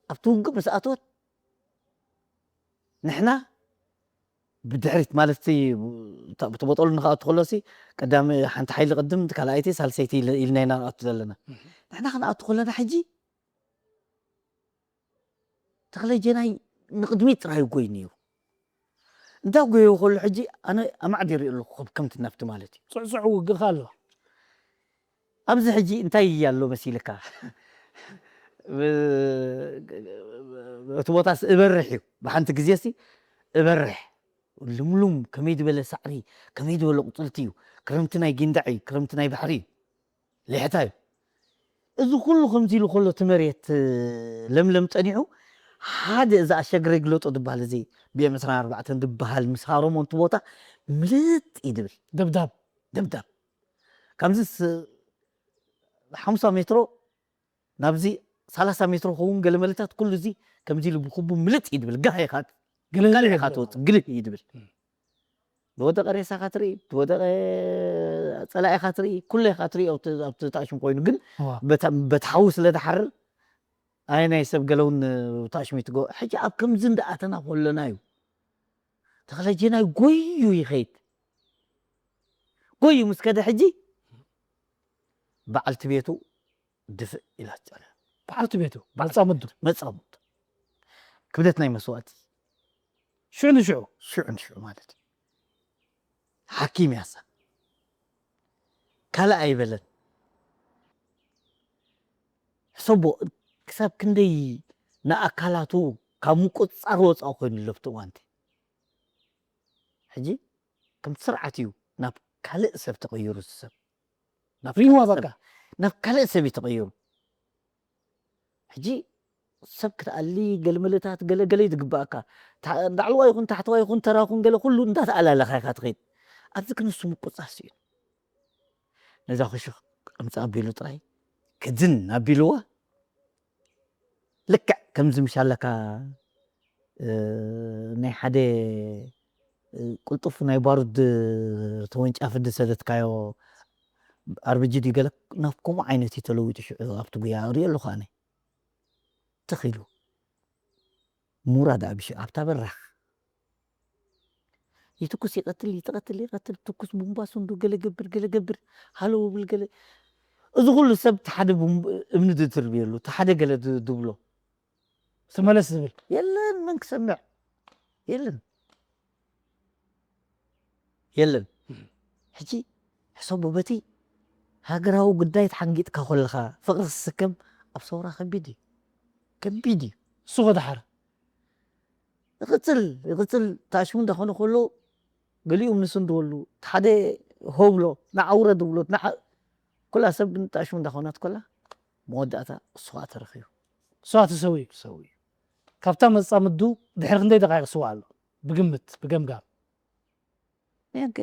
ኣብቲ ውግእ ምስ ኣተወት ንሕና ብድሕሪት ማለት እቲ፣ እቲ ቦጠሉ ንኽኣቱ ከሎሲ ቀዳሚ ሓንቲ ሓይሊ ቅድም፣ ካልኣይቲ፣ ሳልሰይቲ ኢል-፣ ኢልና ኢና ንኣቱ ዘለና። ንሕና ክንኣቱ ከለና ሕጂ ተኽለ ጀናይ ንቕድሚት ጥራይ ይጎይ ነይሩ። እንዳ ጎየ ከሎ ሕጂ ኣነ ኣማዕዲር ኣለኹ ከም፣ ከምቲ ናብቲ ማለት እዩ። ጽዕጽዕ ውግእ ከ ኣሎ። ኣብዚ ሕጂ እንታይ ኣሎ መሲልካ? ብ-፣ እቲ ቦታስ እበርሕ እዩ። ብሓንቲ ግዜሲ እበርሕ። ልምሉም፣ ከመይ ዝበለ ሳዕሪ፣ ከመይ ዝበለ ቁጽልቲ እዩ። ክረምቲ ናይ ጊንዳዕ እዩ፣ ክረምቲ ናይ ባሕሪ እዩ። ሌሕታ እዩ። እዚ ኩሉ ከምዚ ኢሉ ከሎ እቲ መሬት ለምለም ጸኒሑ ሓደ እዚ ኣሸግረ ግለጦ ዝበሃል እዚ ብኤም ዕስራን ኣርባዕተን ዝበሃል ምስ ሃረሞ እቲ ቦታ ምልጥ ይድብል። ደብዳብ። ደብዳብ ከምዚ ሓምሳ ሜትሮ ናብዚ ሰላሳ ሜትሮ ኸውን ገለመለታት ኩሉ እዚ ከምዚ ኢሉ ብክቡ ምልጥ ይድብል። ጋህ ኢኻ ትወፅእ ግልህ ይድብል። ዝወደቐ ሬሳኻ ትርኢ፣ ዝወደቐ ፀላኢኻ ትርኢ፣ ኩሉ ኢኻ ትርኢ ኣብቲ ታሽም ኮይኑ ግን በታ ሓዊ ስለ ትሓርር ኣይ ናይ ሰብ ገለውን ታሽም ይትጎ። ሕጂ ኣብ ከምዚ እንዳኣተና ከለና እዩ ተኽለጀናይ ጎዩ ይኸይድ። ጎዩ ምስ ከደ ሕጂ በዓልቲ ቤቱ ድፍእ ኢላ ትጨለ። በዓልቲ ቤቱ መጻምዱ መጻምዱ ክብደት ናይ መስዋእቲ ሽዑ ንሽዑ ሽዑ ንሽዑ ማለት እዩ። ሓኪም ያሳ ካልእ ኣይበለን። ሕሰቦ ክሳብ ክንደይ ንኣካላቱ ካብ ምቁፅፃር ወፃኢ ኮይኑ ኣሎ ኣብቲ እዋንቲ። ሕጂ ከምቲ ስርዓት እዩ ናብ ካልእ ሰብ ተቐይሩ። እቲ ሰብ ናብ ሪዋ ካልእ በቃ ሰብ- ናብ ካልእ ሰብ እዩ ተቐይሩ። ሕጂ ሰብ ክትኣሊ ገለመለታት ገለ ገለ እዩ ዝግባኣካ። ታ- ላዕለዋይ ይኹን ታሕተዋይ ይኹን ተራ ይኹን ገለ ኩሉ እንዳተኣላለኻ ኢኻ ትኸይድ። ኣብዚ ክንሱ ምቁፃር ስኢኑ ነዛ ክሹ ከምፃ ኣቢሉ ጥራይ ክድን ኣቢልዋ። ልክዕ ከምዚ ምሻለካ ናይ ሓደ ቅልጡፍ ናይ ባሩድ ተወንጫፊ ዝሰደትካዮ ኣርብጂ ድዩ ገለ ናብ ከምኡ ዓይነት እዩ ተለዊጡ። ሽዑ ኣብቲ ጉያ እሪኦ ኣለኹ ኣነ። ትኽ ኢሉ ሙራድ ኣብሹ ኣብታ በራኽ ይትኩስ ይቐትል ይትቐትል ይቐትል ትኩስ ቡምባ ስንዱ ገለ ገብር ገለ ገብር ሃሎ ውብል ገለ እዚ ኩሉ ሰብ ሓደ እምኒ ድትርብየሉ ሓደ ገለ ድብሎ ስመለስ ዝብል የለን። መን ክሰምዕ የለን የለን። ሕጂ ሕሰቡ በቲ ሃገራዊ ጉዳይ ተሓንጊጥካ ከለኻ ፍቕሪ ክስከም ኣብ ሰውራ ከቢድ እዩ ከቢድ እዩ። እሱ ከድሓር ይቕፅል ይቕፅል። ታሽሙ እንዳኾነ ከሎ ገሊኦም ንስንድወሉ ሓደ ሆብሎ ንዓውረ ድብሎት ንዓ ኩላ ሰብ ግን ታሽሙ እንዳኾነት ኮላ መወዳእታ እሱ ከዓ ተረኺቡ። እሱ ተሰዊኡ። ተሰዊኡ። ካብታ መጻምዱ ድሕሪ ክንደይ ደቃይቕ ስዋ ኣሎ? ብግምት ብገምጋም። ያንከ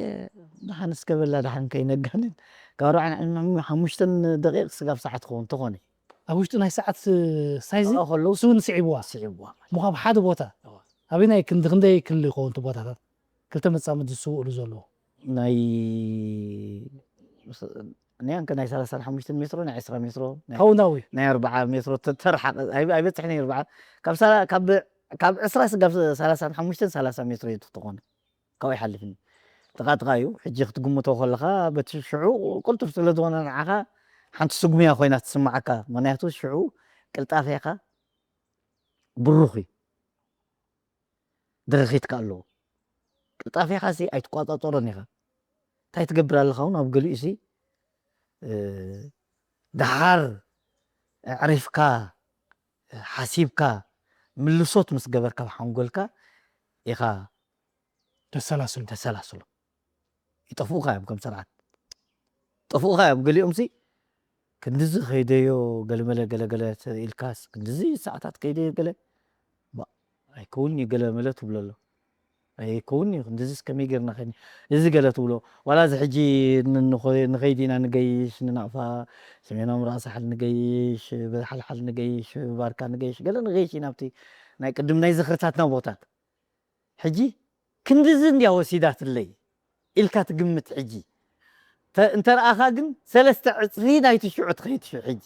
ደሓን እስከ በላ ደሓን ከይነጋንን ካብ ኣርባዓን ሓሙሽተን ደቂቕ ስጋብ ሰዓት ክኸውን ተኾነ ኣብ ውሽጢ ናይ ሰዓት ሳይዚ ከለዉ ስውን ስዒብዋ ስዒብዋ ምዃብ ሓደ ቦታ ኣበይ ናይ ክንዲ ክንደይ ክልል ይኸውን እቲ ቦታታት ክልተ መጻምዲ ዝስውእሉ ዘለዉ ናይ ንያንከ ናይ ሰላሳን ሓሙሽተን ሜትሮ ናይ ዕስራ ሜትሮ ናይ- ካውናዊ ናይ ኣርባዓ ሜትሮ ተ- ተርሓቐ ኣይ- ኣይበፅሕን እዩ ኣርባዓ ካብ ሰላ- ካብ ካብ ዕስራ ስጋብ ሰላሳን ሓሙሽተን ሰላሳ ሜትሮ እዩ ትኾነ ካብኡ ይሓልፍኒ ጥቓ ጥቓ እዩ ሕጂ ክትግምቶ ከለኻ በቲ ሽዑ ቅልጡፍ ስለ ዝኾነ ንዓኻ ሓንቲ ስጉምያ ኮይና ትስምዓካ ምክንያቱ ሽዑ ቅልጣፌኻ ብሩኽ እዩ ድርኺትካ ኣለዎ። ቅልጣፌኻ ሲ ኣይትቋጻጸሮን ኢኻ። እንታይ ትገብር ኣለኻ እውን ኣብ ገሊኡ ሲ ደሓር ኣዕሪፍካ ሓሲብካ ምልሶት ምስ ገበርካ ኣብ ሓንጎልካ ኢኻ ተሰላስሉ ተሰላስሎ። ይጠፍኡኻ እዮም ከም ስርዓት ይጠፍኡኻ እዮም። ገሊኦም ሲ ክንድዚ ከይደዮ ገለመለ ገለገለ ኢልካስ ክንድዚ ሰዓታት ከይደዮ ገለ ኣይከውን እዩ ገለመለ ትብሎ ኣሎ ኣይከውን እዩ ክንድዚስ ከመይ ጌርና ከይድና እዚ ገለ ትብሎ ዋላ እዚ ሕጂ ንኸይድ ኢና ንገይሽ ንናቕፋ ሰሜናዊ ምብራቕ ሳሕል ንገይሽ ብሓልሓል ንገይሽ ብባርካ ንገይሽ ገለ ንገይሽ ኢና ኣብቲ ናይ ቅድም ናይ ዝኽርታትና ቦታት ሕጂ ክንድዚ እንድያ ወሲዳትለይ ኢልካ ትግምት ሕጂ እንተረኣኻ ግን ሰለስተ ዕፅፊ ናይቲ ሽዑ ትኸይድ ሽዑ ሕጂ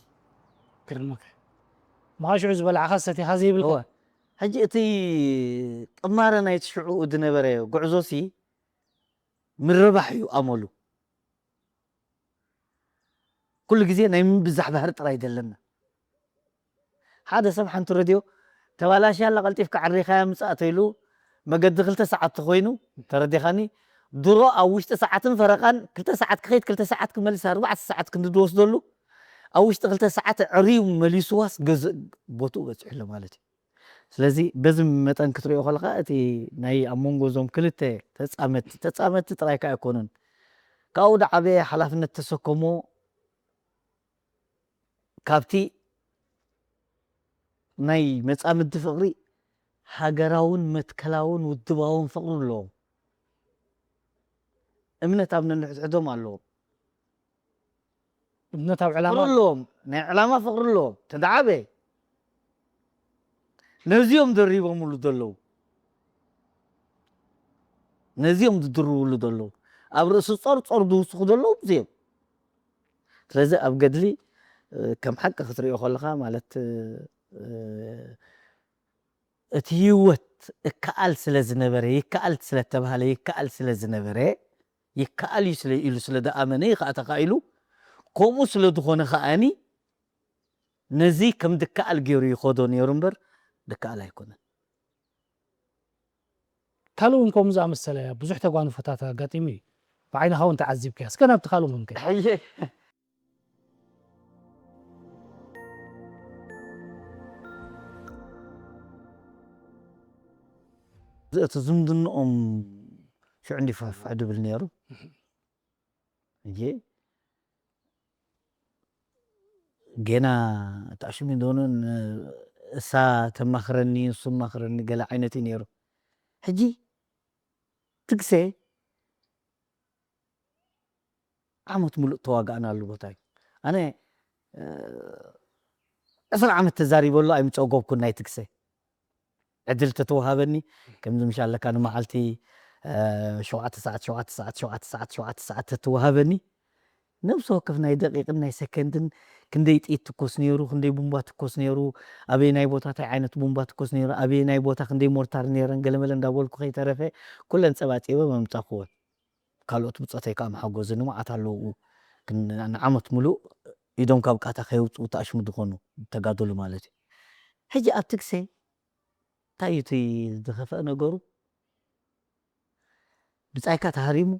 ክርምክ ማሽዑ ዝበላዕኻ ሰቲኻ ዘይብልካ ሕጂ እቲ ቅማረ ናይቲ ሽዑ ዝነበረ ጉዕዞ ሲ ምርባሕ እዩ ኣመሉ ኩሉ ግዜ ናይ ምብዛሕ ባህሪ ጥራይ ዘለና ሓደ ሰብ ሓንቲ ረድዮ ተባላሽያ ኣላ ቀልጢፍካ ዓሪኻያ ምፃእ ተይሉ መገዲ ክልተ ሰዓት ተኮይኑ ተረዲኻኒ ድሮ ኣብ ውሽጢ ሰዓትን ፈረቃን ክልተ ሰዓት ክኸይድ ክልተ ሰዓት ክመልስ ኣርባዕተ ሰዓት ክንዲ ዝወስደሉ ኣብ ውሽጢ ክልተ ሰዓት ዕርዩ መሊስዋስ ገዝእ ቦትኡ በፂሑ ኣሎ ማለት እዩ ስለዚ በዚ መጠን ክትሪኦ ከለካ እቲ ናይ ኣብ መንጎ እዞም ክልተ ተፃመድቲ ተፃመድቲ ጥራይ ከዓ ኣይኮኑን ካብኡ ዝዓበየ ሓላፍነት ተሰከሞ ካብቲ ናይ መጻምዲ ፍቕሪ ሃገራውን መትከላውን ውድባውን ፍቕሪ ኣለዎም። እምነት ኣብ ነንሕድሕዶም ኣለዎም። እምነት ኣብ ፍቕሪ ዕላማ ኣለዎም። ናይ ዕላማ ፍቕሪ ኣለዎም። ተደዓበ ነዚኦም ደሪቦምሉ ዘለዉ፣ ነዚኦም ዝድርብሉ ዘለዉ፣ ኣብ ርእሲ ጾር ጾር ዝውስኹ ዘለዉ እዚኦም። ስለዚ ኣብ ገድሊ እ፣ ከም ሓቂ ክትሪኦ ከለኻ ማለት እ፣ እቲ ህይወት እከኣል ስለ ዝነበረ ይከኣል ስለ ተባሃለ ይከኣል ስለ ዝነበረ ይከኣል እዩ ስለ ኢሉ ስለ ዝኣመነ እዩ ከዓ ተኻኢሉ። ከምኡ ስለ ዝኾነ ከዓኒ ነዚ ከም ድከኣል ገይሩ ይኸዶ ነይሩ እምበር ድከኣል ኣይኮነን። ካልእ እውን ከምኡ ዝኣመሰለ ብዙሕ ተጓንፎታት ኣጋጢሙ እዩ። ብዓይንኻ እውን ተዓዚብካዮ። እስከ ናብቲ ካልእ እውን ከ ሕጂ እቲ ዝምድንኦም ሽዑ እንዲ ፋሕፋሕ ድብል ነይሩ። ሕጂ ጌና ተኣሽሚዶንን እሳ ተማኽረኒ እሱ ማኽረኒ ገለ ዓይነት እዩ ነይሩ። ሕጂ ትግሰ ዓመት ሙሉእ ተዋጋእናሉ ቦታ እዩ። ኣነ እ፣ ዕስራ ዓመት ተዛሪበሉ ኣይምፀጎብኩን ናይ ትግሰ ዕድል ተተዋሃበኒ። ከምዚ ምሽ ኣለካ ንመዓልቲ እ፣ ሸውዓተ ሰዓት ሸውዓተ ሰዓት ሸውዓተ ሰዓት ሸውዓተ ሰዓት ተተዋሃበኒ ነብሲ ወከፍ ናይ ደቂቅን ናይ ሰከንድን ክንደይ ጥይት ትኮስ ነይሩ፣ ክንደይ ቡምባ ትኮስ ነይሩ፣ ኣበየናይ ቦታ እንታይ ዓይነት ቡምባ ትኮስ ነይሩ፣ ኣበየናይ ቦታ ክንደይ ሞርታር ነይረን ገለመለ እንዳበልኩ ከይተረፈ ኩለን ፀባፂበ መምፃኩወን። ካልኦት ብፆተይ ከዓ መሓጎዝኒ መዓት ኣለዉ። ግን ንዓመት ሙሉእ ኢዶም ካብ ቃታ ከየውፅኡ ተኣሽሙ ዝኾኑ ተጋደሉ ማለት እዩ። ሕጂ ኣብ ትግሰ እንታይ እዩ እቲ ዝኸፍአ ነገሩ? ብፃይካ ተሃሪሙ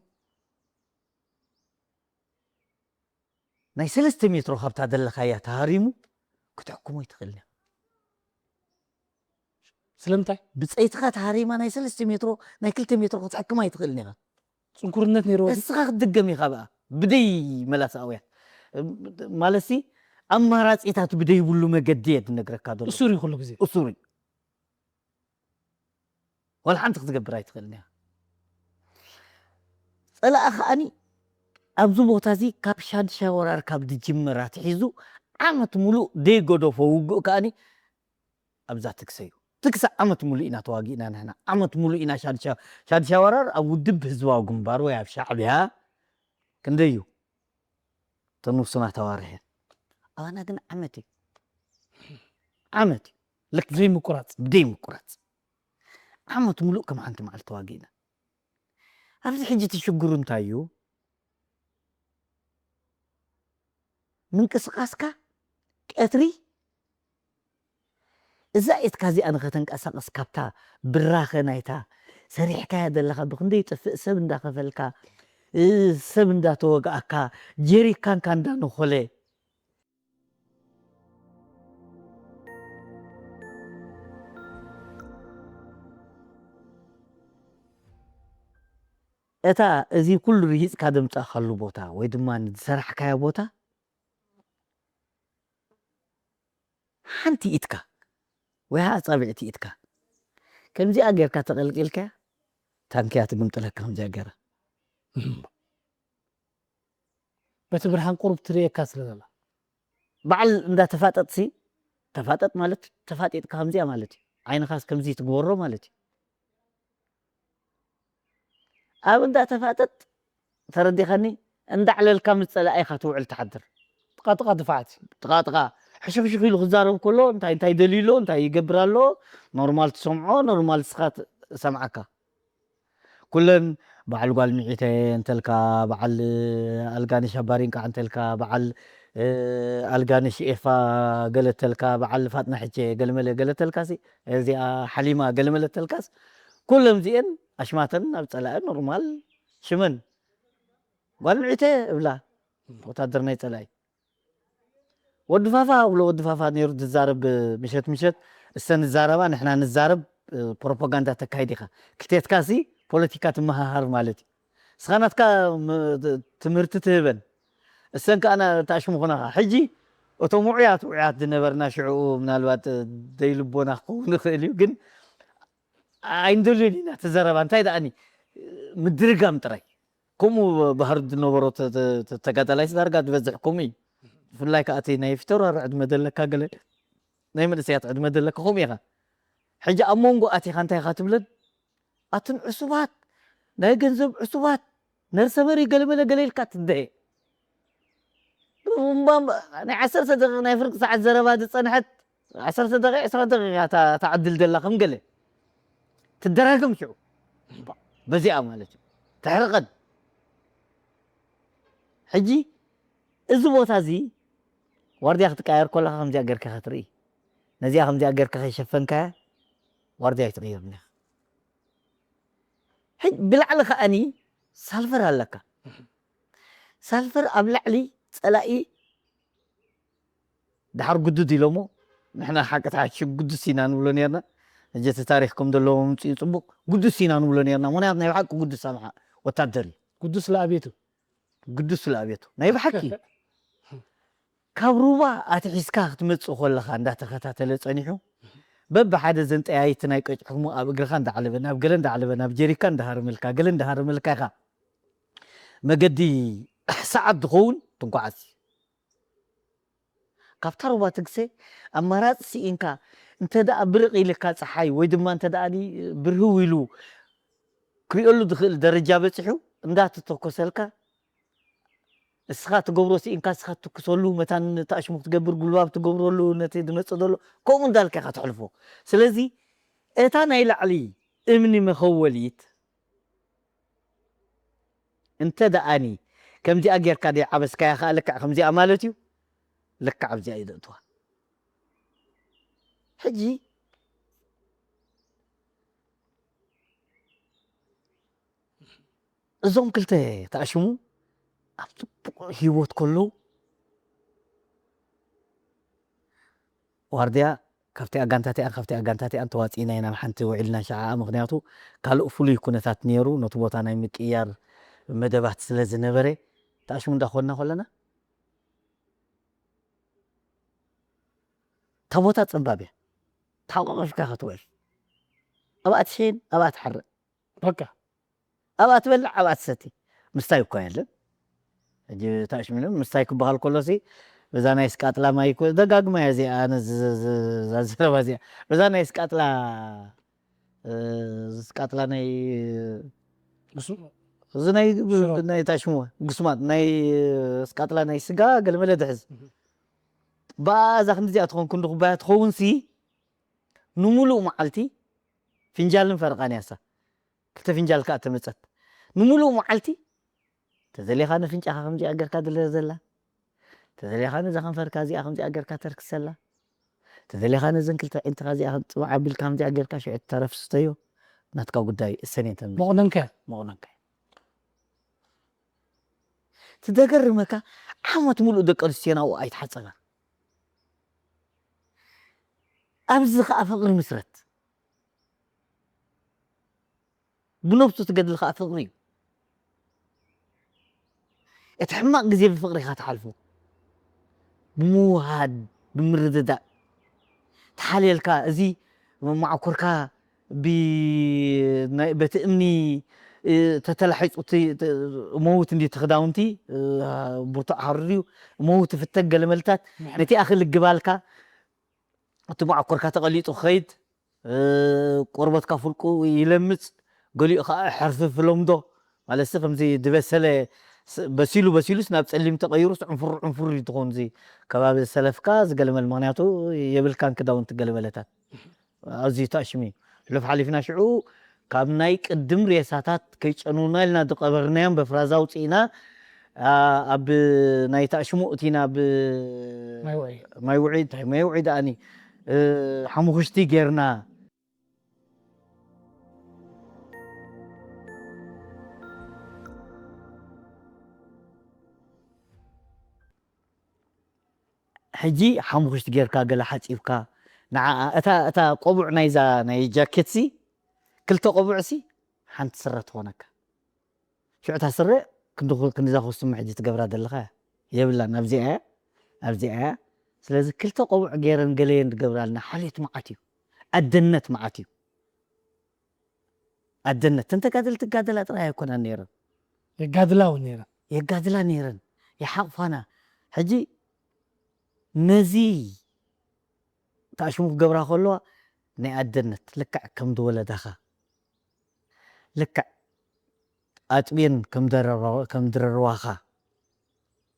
ናይ ሰለስተ ሜትሮ ካብታ ዘለኻያ ተሃሪሙ ክትሕክሞ ይትኽእል እያ። ስለምንታይ? ብፀይትኻ ተሃሪማ ናይ ሰለስተ ሜትሮ ናይ ክልተ ሜትሮ ክትሕክማ ይትኽእል እያ። ፅንኩርነት ነይርዎ ድዩ? እስኻ ክትድገም ኢኻ ብኣ ብደይ መላሳውያን ማለትሲ ኣማራፂታት ብደይብሉ መገዲ እየ ዝነግረካ ዘሎ። እሱር እዩ ኩሉ ግዜ። እሱር እዩ። ዋላ ሓንቲ ክትገብር ኣይትኽእልን እያ። ፀላኢ ከዓኒ ኣብዚ ቦታ እዚ ካብ ሻድሻ ወራር ካብ ዝጅምር ኣትሒዙ ዓመት ሙሉእ ደይገደፎ ውግእ ከዓኒ ኣብዛ ትግሰ እዩ። ትግሰ ዓመት ሙሉእ ኢና ተዋጊእና ንሕና። ዓመት ሙሉእ ኢና ሻድሻ ሻድሻ ወራር ኣብ ውድብ ህዝባዊ ግንባር ወይ ኣብ ሻዕብያ ክንደይ እዩ ተንውሱና ተዋርሐ። ኣባና ግን ዓመት እዩ። ዓመት እዩ። ልክ ዘይምቁራፅ። ብደይ ምቁራፅ ዓመት ሙሉእ ከም ሓንቲ መዓልቲ ተዋጊእና። ኣብዚ ሕጂ እቲ ሽግሩ እንታይ እዩ? ምንቅስቃስካ ቀትሪ እዛ ኢትካ እዚኣ ንኸተንቀሳቀስ ካብታ ብራኸ ናይታ ሰሪሕካያ ዘለኻ ብክንደይ ይጥፍእ ሰብ እንዳኸፈልካ እ፣ ሰብ እንዳተወግኣካ ጀሪካንካ እንዳነኾለ እታ እዚ ኩሉ ርሂፅካ ዘምፃእካሉ ቦታ ወይ ድማ ዝሰራሕካዮ ቦታ ሓንቲ ኢድካ ወይ ኣፃብዕቲ ኢድካ ከምዚኣ ጌርካ ተቐልቂልካያ ታንክያ ትግምጥለካ ከምዚኣ ገይራ በቲ ብርሃን ቁሩብ ትርእየካ ስለ ዘላ በዓል እንዳ ተፋጠጥሲ ተፋጠጥ ማለት ተፋጢጥካ ከምዚኣ ማለት እዩ። ዓይንኻስ ከምዚ ትግበሮ ማለት እዩ። ኣብ እንዳ ተፋጠጥ ተረዲኻኒ እንዳዕለልካ ምስ ፀላኢኻ ትውዕል ትሓድር። ጥቓጥቓ ድፋዓት እዩ። ጥቓጥቓ ሕሽኽሽኽ ኢሉ ክዛረብ ከሎ እንታይ እንታይ ደልዩ ኣሎ እንታይ ይገብር ኣሎ ኖርማል ትሰምዖ ኖርማል ስኻ ትሰምዓካ። ኩለን በዓል ጓል ሚዒተ እንተልካ በዓል ኣልጋነሽ ኣባሪንቃዕ እንተልካ በዓል ኣልጋነሽ ኤፋ ገለ ተልካ በዓል ፋጥና ሕቼ ገለመለ ገለ ተልካሲ እዚኣ ሓሊማ ገለመለ ተልካስ ኩለን እዚአን ኣሽማተን ኣብ ፀላኢ ኖርማል ሽመን ጓል ሚዒተ እብላ ወታደር ናይ ፀላኢ ወዲ ፋፋ እብሎ ወዲ ፋፋ ነይሩ ዝዛረብ ምሸት ምሸት እሰን ንዛረባ ንሕና ንዛረብ ፕሮፓጋንዳ ተካይድ ኢኻ ክልቴትካ ሲ ፖለቲካ ትመሃሃር ማለት እዩ። እስኻ ናትካ ትምህርቲ ትህበን እሰን ከዓ ተኣሽሙ ኾናኻ ሕጂ እቶም ውዑያት ውዑያት ዝነበርና ሽዕኡ ምናልባት ደይልቦና ክኸውን ይኽእል እዩ፣ ግን ኣይንደልዮን ኢና እቲ ዘረባ። እንታይ ደኣኒ ምድርጋም ጥራይ። ከምኡ ባህሪ ዝነበሮ ተ- ተ- ተ- ተጋዳላይ ዳርጋ ዝበዝሕ ከምኡ እዩ። ብፍላይ ከዓ እቲ ናይ ፊተውራሪ ዕድመ ዘለካ ገለ ናይ መንእሰያት ዕድመ ዘለካ ከምኡ ኢኻ። ሕጂ ኣብ መንጎ ኣቲኻ እንታይ ኢኻ ትብለን? ኣትን ዕሱባት ናይ ገንዘብ ዕሱባት ነርሰመሪ ገለመለ ገለ ኢልካ ትደየ። እምባ ናይ ዓሰርተ ደቂቕ ናይ ፍርቂ ሰዓት ዘረባ ዝጸንሐት ዓሰርተ ደቂቕ ዕስራ ደቂቕ እያ እታ እታ ዕድል ዘላ ከም ገለ ትደራገም ሽዑ በዚኣ ማለት እዩ ትሕርቐን። ሕጂ እዚ ቦታ እዚ ዋርድያ ክትቀያየር ከለኻ ከምዚኣ ጌርካ ኢኻ ትርኢ። ነዚኣ ከምዚኣ ጌርካ ከይሸፈንካያ ዋርድያ ኣይትቕይርን ኢኻ። ሕጂ ብላዕሊ ከኣኒ ሳልፈር ኣለካ። ሳልፈር ኣብ ላዕሊ ጸላኢ ድሓር ግዱድ ኢሎሞ ንሕና ሓቂ ተሓሽ ግዱስ ኢና ንብሎ ነርና። ሕጂ እቲ ታሪኽ ከም ዘለዎ ምምፅኡ ፅቡቅ ግዱስ ኢና ንብሎ ነርና። ምክንያቱ ናይ ብሓቂ ግዱስ ኣምሓ ወታደር እዩ። ግዱስ ለኣቤቱ። ግዱስ ለኣቤቱ ናይ ብሓቂ ካብ ሩባ ኣትሒዝካ ክትመፅእ ከለኻ እንዳተኸታተለ ፀኒሑ በብሓደ ዘንጠያይቲ ናይ ቀጭሕሙ ኣብ እግርኻ እንዳዓለበ ናብ ገለ እንዳዓለበ ናብ ጀሪካ እንዳሃረመልካ ገለ እንዳሃረመልካ ኢኻ መገዲ ሰዓት ዝኸውን ትንኳዓሲ ካብታ ሩባ ትግሰ ኣማራፂ ስኢንካ እንተ ደኣ ብርቕ ኢልካ ፀሓይ ወይ ድማ እንተ ደኣ ብርህው ኢሉ ክሪኦሉ ዝኽእል ደረጃ በፂሑ እንዳተተኮሰልካ እስኻ ትገብሮ ስኢንካ እስኻ ትትኩሰሉ መታን ተኣሽሙ ክትገብር ጉልባብ ትገብረሉ ነቲ ዝመፅእ ዘሎ ከምኡ እንዳልካ ኢኻ ተሕልፎ ስለዚ እታ ናይ ላዕሊ እምኒ መኸወሊት እንተ ደኣኒ ከምዚኣ ጌርካ ደይ ዓበስካያ ከኣ ልክዕ ከምዚኣ ማለት እዩ ልክዕ ኣብዚኣ እዩ ዘእትዋ ሕጂ እዞም ክልተ ተኣሽሙ ኣብ ፅቡቅ ሂወት ከለዉ ዋርድያ ካብቲ ኣጋንታቲኣን ካብቲ ኣጋንታቲኣን ተዋፂእና ኢና ሓንቲ ውዒልና ሸዓ ምክንያቱ ካልእ ፍሉይ ኩነታት ነይሩ ነቲ ቦታ ናይ ምቅያር መደባት ስለ ዝነበረ ተኣሽሙ እንዳኮንና ከለና እታ ቦታ ፀባብ እያ ተሓቋቂፍካ ክትውዕል ኣብኣ ትሸይን ኣብኣ ትሓርእ በቃ ኣብኣ ትበልዕ ኣብኣ ትሰቲ ምስታይ እኳ የለን ሕጂ ታሽሚኖም ምስታይ ክበሃል ከሎሲ በዛ ናይ ስቃጥላ ማይ እኮ ደጋግማ እያ እዚኣ ኣነ ዝ- ዝ- ዝ- እዛ ዘረባ እዚኣ በዛ ናይ ስቃጥላ እ፣ ስቃጥላ ናይ እሱ እዚ ናይ ሽሮ። ናይ ታሽሙ ጉስማት ናይ ስቃጥላ ናይ ስጋ ገለመለ ድሕዝ ብኣዛ ክንዲዚኣ ትኾን ክንዲ ኩባያ ትኸውን ሲ ንምሉእ መዓልቲ ፍንጃልን ፈረቓን ያሳ ክልተ ፍንጃል ከዓ ተመፀት ንምሉእ መዓልቲ ተዘሊኻ ንፍንጫኻ ከምዚኣ ገርካ ድለ ዘላ ተዘሊኻ ነዛ ከንፈርካ እዚኣ ከምዚኣ ገርካ ተርክሰላ ተዘሊኻ ነዘን ክልተ ዒንትኻ እዚኣ ጽባዕ ኣቢልካ ከምዚኣ ገርካ ሽዑ ተረፍ ስተዮ ናትካ ጉዳይ እሰን እየን ተምልስ መቑነንከ መቑነንከ ትደገርመካ ዓመት ሙሉእ ደቂ ኣንስትዮ ናብኡ ኣይትሓጸባን ኣብዚ ከዓ ፍቕሪ ምስረት ብነብሱ ትገድል ከዓ ፍቕሪ እዩ እቲ ሕማቕ ግዜ ብፍቕሪ ኢኻ ትሓልፎ ብምውሃድ ብምርድዳእ ተሓልየልካ እዚ መዓኮርካ በቲ እምኒ ተተላሒፁ መውት እንዲ ክዳውንቲ ብርቱዕ ሃሩር እዩ መውት ፍተግ ገለመልታት ነቲ ኣኽል ግባልካ እቲ መዓኮርካ ተቐሊጡ ክኸይድ ቆርበትካ ፍልቁ ይለምፅ ገሊኡ ከዓ ሕርፍፍ ለምዶ ማለትሲ ከምዚ ዝበሰለ በሲሉ በሲሉስ ናብ ፀሊም ተቐይሩስ ዕንፉር ዕንፉር እዩ ትኾን እዚ ከባቢ ዝሰለፍካ ዝገለመል ምክንያቱ የብልካን ክዳውንቲ ገለመለታት ኣዝዩ ተኣሽሚ ሕሉፍ ሓሊፍና ሽዑ ካብ ናይ ቅድም ሬሳታት ከይጨኑና ኢልና ዝቐበርናዮም በፍራዛ ኣውፅእና ኣብ ናይ ተኣሽሙ እቲና ብ ማይ ውዒ ማይ ውዒ እንታይ ማይ ውዒ ደኣኒ ሓሙኽሽቲ ጌርና ሕጂ ሓሙኽሽቲ ጌርካ ገለ ሓፂብካ ንዓ እታ እታ ቆቡዕ ናይዛ ናይ ጃኬትሲ ክልተ ቆቡዕሲ ሓንቲ ስረ ትኾነካ ሽዑ እታ ስረ ክንዲ ክንዲዛ ኮስቱም ሕጂ ትገብራ ዘለኻ የብላን ኣብዚኣ እያ ኣብዚኣ እያ ስለዚ ክልተ ቆቡዕ ገይረን ገለየን ዝገብራልና ሓልዮት መዓት እዩ። ኣደነት መዓት እዩ። ኣደነት ተን ተጋደልቲ ጋደላ ጥራይ ኣይኮናን ነይረን። የጋድላ እውን ነይረን። የጋድላ ነይረን፣ ይሓቕፋና። ሕጂ ነዚ ታሽሙ ክገብራ ከለዋ ናይ ኣደነት ልክዕ ከም ዝወለዳኻ ልክዕ ኣጥብየን ከም ደረረዋ- ከም ድረርዋኻ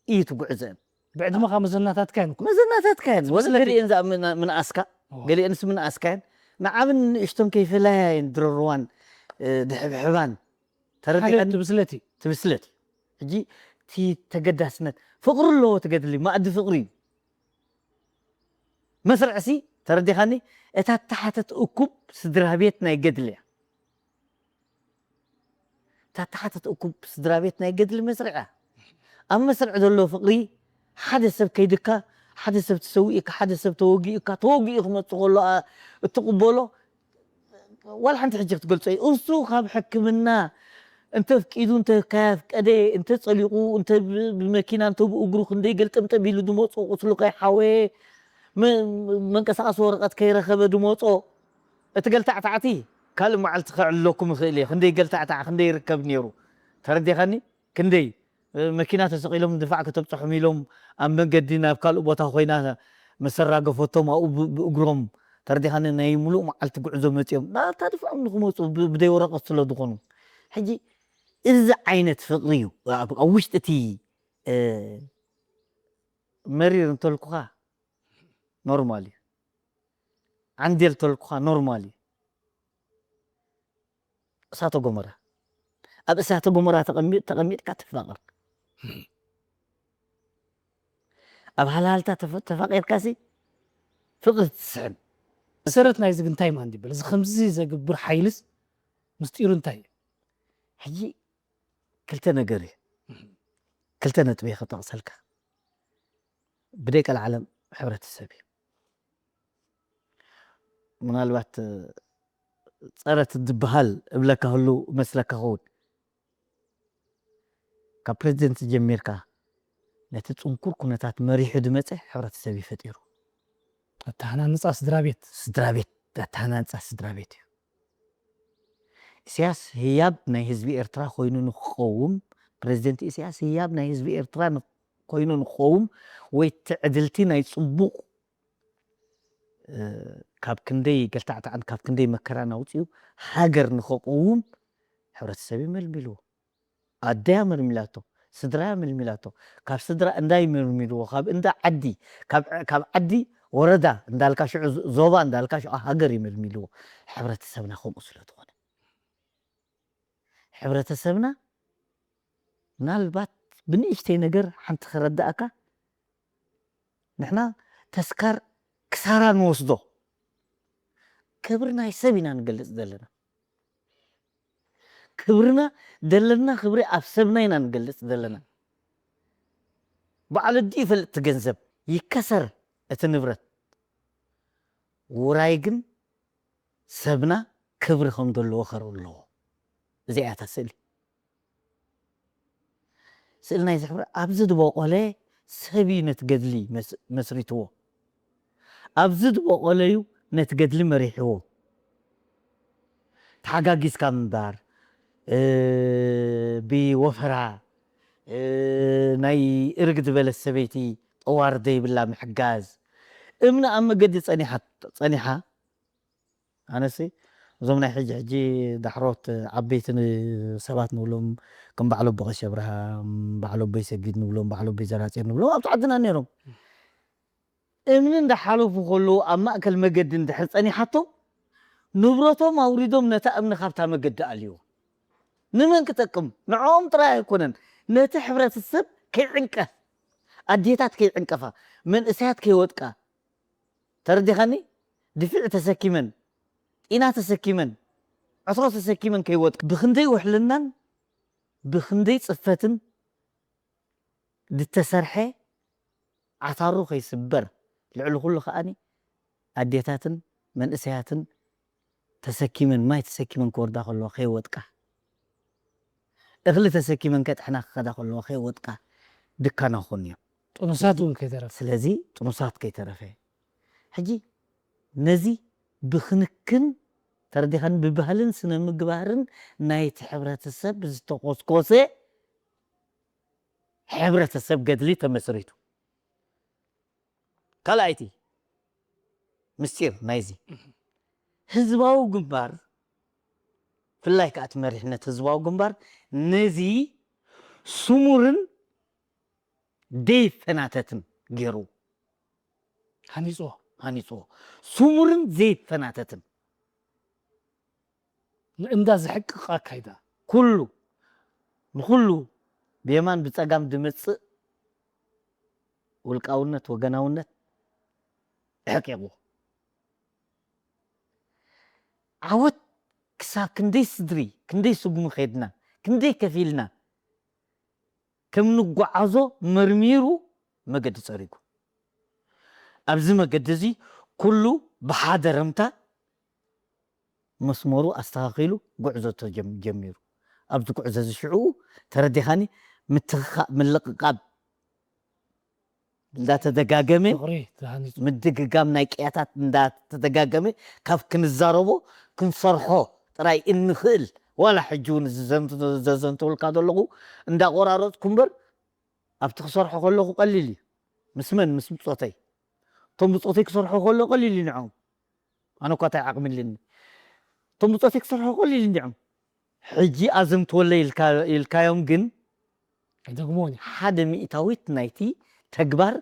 እዩ ትጉዕዘን። ብዕድመኻ መዘናታትካ እየን እኮ። መዘናታትካ እየን ወላ ብስለት ገሊአን ዝኣምና- ምንኣስካ እዋ። ገሊአንስ ምንኣስካ እየን ንዓብን ንእሽቶን ከይፈለያ እየን ድረርዋን እ፣ ድሕብሕባን ተረዲኻኒ ትብስለት እዩ። ትብስለት እዩ። ሕጂ እቲ ተገዳስነት ፍቕሪ ኣለዎ ትገድሊ ማእዲ ፍቕሪ እዩ። መስርዕሲ ተረዲኻኒ እታ ተሓተት እኩብ ስድራ ቤት ናይ ገድሊ እያ። እታ ተሓተት እኩብ ስድራ ቤት ናይ ገድሊ መስርዕ እያ። ኣብ መስርዕ ዘሎ ፍቕሪ ሓደ ሰብ ከይድካ ሓደ ሰብ ተሰዊእካ ሓደ ሰብ ተወጊእካ ተወጊኡ ክመፅእ ከሎ ኣ- እትቕበሎ ዋላ ሓንቲ ሕጂ ክትገልፆ እዩ። እሱ ካብ ሕክምና እንተፍቂዱ እንተ ካያፍቀደ እንተ ፀሊቑ እንተ ብ- ብመኪና እንተ ብእግሩ ክንደይ ገልጠምጠም ኢሉ ድመፆ ቁስሉ ከይሓወየ መ- መንቀሳቐሲ ወረቐት ከይረኸበ ድመፆ እቲ ገልታዕታዕቲ ካልእ መዓልቲ ከዕልለኩም ይኽእል እየ። ክንደይ ገልታዕታዕ ክንደይ ይርከብ ነይሩ ተረዲኻኒ? ክንደይ መኪና ተሰቒሎም ድፋዕ ከተብፅሖም ኢሎም ኣብ መንገዲ ናብ ካልእ ቦታ ኮይና መሰራገፈቶም ኣብኡ ብ- ብእግሮም ተረዲኻኒ ናይ ሙሉእ መዓልቲ ጉዕዞ መፂኦም ናታ ድፍዖም ንክመፁ ብ- ብደይ ወረቐት ስለ ዝኾኑ ሕጂ እዚ ዓይነት ፍቕሪ እዩ ኣብ ኣብ ውሽጢ እቲ እ፣ መሪር እንተልኩኻ ኖርማል እዩ። ዓንዴል እንተልኩኻ ኖርማል እዩ። እሳተ ጎመራ ኣብ እሳተ ጎመራ ተቐሚ- ተቐሚጥካ ትፋቐር ኣብ ሃልሃልታ ተፈ- ተፋቒርካሲ ፍቕሪ ትስሕን መሰረት ናይዚ ግን እንታይ ማን ይበል? እዚ ከምዚ ዘግብር ሓይልስ ምስጢሩ እንታይ እዩ? ሕጂ ክልተ ነገር እዩ ክልተ ነጥቢ ከጠቕሰልካ ብደይ ቀልዓለም ሕብረተሰብ እዩ ምናልባት ፀረት ዝበሃል እብለካ ህሉ መስለካ ኸውን ካብ ፕሬዚደንት ጀሚርካ ነቲ ፅንኩር ኩነታት መሪሑ ዝመፀ ሕብረተሰብ እዩ ፈጢሩ ኣተሃናንፃ ስድራ ቤት ስድራ ቤት ኣተሃናንፃ ስድራ ቤት እዩ ኢሳያስ ህያብ ናይ ህዝቢ ኤርትራ ኮይኑ ንክኸውን ፕሬዚደንት ኢሳያስ ህያብ ናይ ህዝቢ ኤርትራ ኮይኑ ንክኸውን ወይ ትዕድልቲ ናይ ፅቡቕ ካብ ክንደይ ገልታዕታዕን ካብ ክንደይ መከራን ኣውፅኡ ሃገር ንኸቕውም ሕብረተሰብ እዩ መልሚልዎ ኣደያ መልሚላቶ ስድራያ መልሚላቶ ካብ ስድራ እንዳ ይመልሚልዎ ካብ እንዳ ዓዲ ካብ ዓዲ ወረዳ እንዳልካ ሽዑ ዞባ እንዳልካ ሽዑ ሃገር ይመልሚልዎ ሕብረተሰብና ከምኡ ስለ ዝኾነ ሕብረተሰብና ምናልባት ብንእሽተይ ነገር ሓንቲ ክረዳእካ ንሕና ተስካር ክሳራ ንወስዶ ክብሪ ናይ ሰብ ኢና ንገልፅ ዘለና ክብርና ዘለና ክብሪ ኣብ ሰብና ኢና ንገልፅ ዘለና በዓል ኣዲ ይፈልጥ ገንዘብ ይከሰር እቲ ንብረት ውራይ ግን ሰብና ክብሪ ከም ዘለዎ ከርኢ ኣለዎ እዚኣ እያ እታ ስእሊ ስእሊ ናይ ዝሕብረ ኣብዚ ዝበቆለ ሰብ እዩ ነቲ ገድሊ መስሪትዎ ኣብዚ ዝበቆለ እዩ ነቲ ገድሊ መሪሕዎ ተሓጋጊዝካ ምንባር ብወፈራ ናይ እርግ ዝበለት ሰበይቲ ጠዋር ዘይብላ ምሕጋዝ እምኒ ኣብ መገዲ ጸኒሓ ኣነሲ እዞም ናይ ሕጂ ሕጂ ዳሕሮት ዓበይቲ ሰባት ንብሎም ከም በዓል ኣቦ ቀሺ ኣብርሃም በዓል ኣቦይ ሰጊድ ንብሎም በዓል ኣቦይ ዘራፅዮን ንብሎም ኣብቲ ዓድና ነይሮም እምኒ እንዳሓለፉ ከለዉ ኣብ ማእከል መገዲ እንድሕር ጸኒሓቶም ንብረቶም ኣውሪዶም ነታ እምኒ ካብታ መገዲ ኣልይዎ ንመን ክጠቅም ንዕኦም ጥራይ ኣይኮነን ነቲ ሕብረተሰብ ከይዕንቀፍ ኣዴታት ከይዕንቀፋ መንእሰያት ከይወድቃ ተረዲኻኒ ድፍዕ ተሰኪመን ጢና ተሰኪመን ዕትሮ ተሰኪመን ከይወድቃ ብክንደይ ውሕልናን ብክንደይ ፅፈትን ዝተሰርሐ ዓታሩ ከይስበር ልዕሊ ኩሉ ከዓኒ ኣዴታትን መንእሰያትን ተሰኪመን ማይ ተሰኪመን ክወርዳ ከለዋ ከይወጥቃ እኽሊ ተሰኪመን ከጥሕና ክኸዳ ከለዋ ከይወጥቃ ድካና ክኾኑ እዮም ጥኑሳት እውን ከይተረፈ። ስለዚ ጥኑሳት ከይተረፈ። ሕጂ ነዚ ብክንክን ተረዲኻን ብባህልን ስነ ምግባርን ናይቲ ሕብረተሰብ ዝተኾስኮሰ ሕብረተሰብ ገድሊ ተመስሪቱ። ካልኣይቲ ምስጢር ናይዚ ህዝባዊ ግንባር፣ ፍላይ ከዓ እቲ መሪሕነት ህዝባዊ ግንባር ነዚ ስሙርን ዘይፈናተትን ገይሩ ሃኒፅዎ። ሃኒፅዎ። ስሙርን ዘይፈናተትን ንእንዳ ዘሕቅቕ ኣካይዳ። ኩሉ ንኹሉ ብየማን ብፀጋም ዝመፅእ ውልቃውነት፣ ወገናውነት ኣሕቂቑ። ዓወት ክሳብ ክንደይ ስድሪ፣ ክንደይ ስጉሚ ከይድና፣ ክንደይ ከፊልና ከም ንጓዓዞ መርሚሩ መገዲ ፀሪጉ። ኣብዚ መገዲ እዚ ኩሉ ብሓደረምታ መስመሩ ኣስተኻኺሉ ጉዕዞ ተጀም- ጀሚሩ። ኣብዚ ጉዕዞ እዚ ሽዕኡ ተረዲኻኒ ምትኽኻእ ምልቕቓብ እንዳተደጋገመ ፍቕሪ ተሃኒፁ። ምድግጋም ናይ ቅያታት እንዳተደጋገመ ካብ ክንዛረቦ ክንሰርሖ ጥራይ እንኽእል ዋላ ሕጂ እውን ዝዘንት- ዘዘንተውልካ ዘለኹ እንዳቆራረፅኩ እምበር ኣብቲ ክሰርሖ ከለኹ ቀሊል እዩ። ምስ መን ምስ ብፆተይ እቶም ብፆተይ ክሰርሖ ከሎ ቀሊል እዩ ንዖም ኣነ እኳ እንታይ ዓቕሚ ኣለኒ እቶም ብፆተይ ክሰርሖ ቀሊል እዩ ንዖም ሕጂ ኣዘንትወለይ ኢልካ- ኢልካዮም ግን ኣይደግሞን እዩ። ሓደ ሚእታዊት ናይቲ ተግባር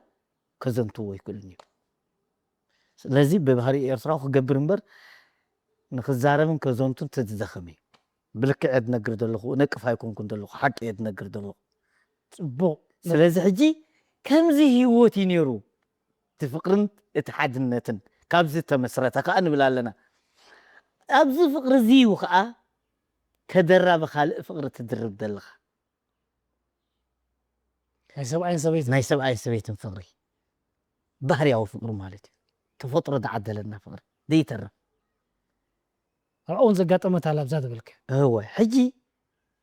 ከዘንትዎ ኣይክእልን እዩ። ስለዚ ብባህሪ ኤርትራዊ ክገብር እምበር ንክዛረብን ከዘንቱን ተዝደኸመ እዩ። ብልክዕ እየ ዝነግር ዘለኹ፣ ነቅፍ ኣይኮንኩን ዘለኹ፣ ሓቂ እየ ዝነግር ዘለኹ። ፅቡቕ ስለዚ ሕጂ ከምዚ ህይወት እዩ ነይሩ፣ እቲ ፍቅርን እቲ ሓድነትን ካብዚ ተመስረተ ከዓ ንብል ኣለና። ኣብዚ ፍቅሪ እዚ እዩ ከዓ ተደራቢ ካልእ ፍቅሪ ትድርብ ዘለኻ። ናይ ሰብኣይን ሰበይትን ናይ ሰብኣይን ሰበይትን ፍቅሪ ባህርያዊ ፍቅሪ ማለት እዩ። ተፈጥሮ ዝዓደለና ፍቅሪ ዘይተርፍ። ኣብኣ እውን ዘጋጠመት ኣላ ኣብዛ ዝበልከ እወ ሕጂ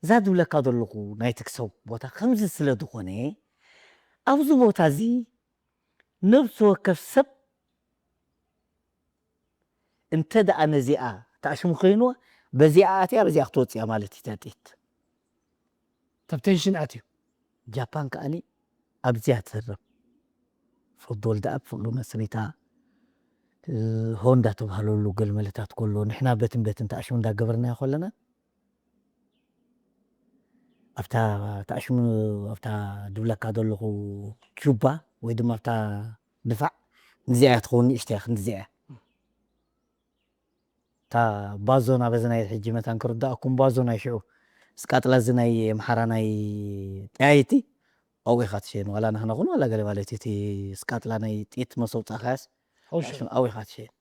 እዛ ዝብለካ ዘለኹ ናይ ትክሰው ቦታ ከምዚ ስለ ዝኾነ ኣብዚ ቦታ እዚ ነብሲ ወከፍ ሰብ እንተ ደኣ ነዚኣ ተኣሽሙ ኮይንዋ በዚኣ ኣትያ በዚኣ ክትወፅያ ማለት እዩ ተጢት ተብ ቴንሽን ኣትዩ ጃፓን ከኣኒ ኣብዚያ ትህረም ፍርዲ ወልደኣብ ፍቅሪ መስሪታ ሆንዳ ተባህለሉ ገልመለታት ከሎ ንሕና በትን በትን ተኣሽሙ እንዳገበርናዮ ከለና ኣብታ ተኣሽሙ ኣብታ ድብለካ ዘለኹ ጁባ ወይ ድማ ኣብታ ድፋዕ ንዚኣ እያ ትኸውን ንእሽተያ ክንዲዚኣ እያ እታ ባዞና በዚ ናይ ሕጂ መታን ክርዳእኩም ባዞ ናይ ሽዑ ስቃጥላ እዚ ናይ ኣምሓራ ናይ ጠያይቲ ኣብኡ ኢኻ ትሸይን ዋላ ናህና ኹን ዋላ ገለ ማለት እቲ ስቃጥላ ናይ ጥይት መሰውፃእካያስ ኣብኡ ኢኻ ትሸይን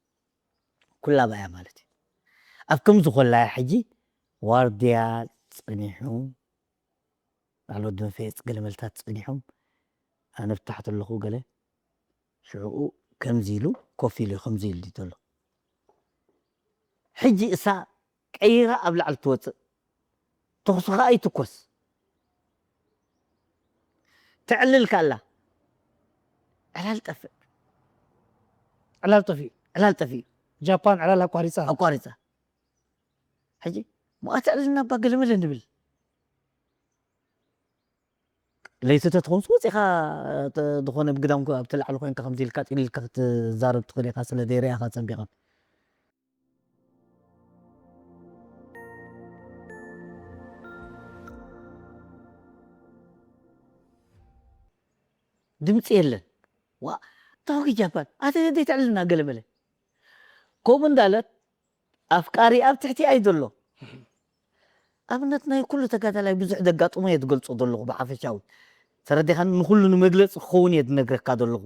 ኩላ ባያ ማለት እዩ ኣብ ከምዚ ኮላያ ሕጂ ዋርድያ ፀኒሑ ኣሎድን ፌፅ ገለመልታት ፀኒሖም ኣነ ብታሕቲ ኣለኹ ገለ ሽዕኡ ከምዚ ኢሉ ኮፍ ኢሉ ከምዚ ኢሉ ዘሎ ሕጂ እሳ ቀይራ ኣብ ላዕሊ ትወፅእ ተኹሲ ከዓ ይትኮስ ተዕልል ካላ ዕላል ጠፍእ ዕላል ጠፊኡ ዕላል ጠፊኡ ጃፓን ዕላል ኣቋሪፃ ኣቋሪፃ ሕጂ ሞኣ ተዕልልና እባ ገለመለ ንብል ለይቲ ተትኾንስ ወፂኻ ዝኾነ ብግዳም ኣብቲ ላዕሊ ኮይንካ ከምዚ ኢልካ ጢል ኢልካ ክትዛረብ ትኽእል ኢኻ ስለ ዘይረኣኻ ፀቢቐ ድምፂ የለን ዋ ታወቂ ጃፓን ኣተ ዘይተዕልና ገለመለ ከምኡ እንዳለት ኣፍቃሪ ኣብ ትሕቲ ኣይ ዘሎ ኣብነት ናይ ኩሉ ተጋዳላይ ብዙሕ ዘጋጥሞ እየ ዝገልፆ ዘለኹ ብሓፈሻዊ ተረዲኻን ንኩሉ ንመግለፂ ክኸውን እየ ዝነግረካ ዘለኹ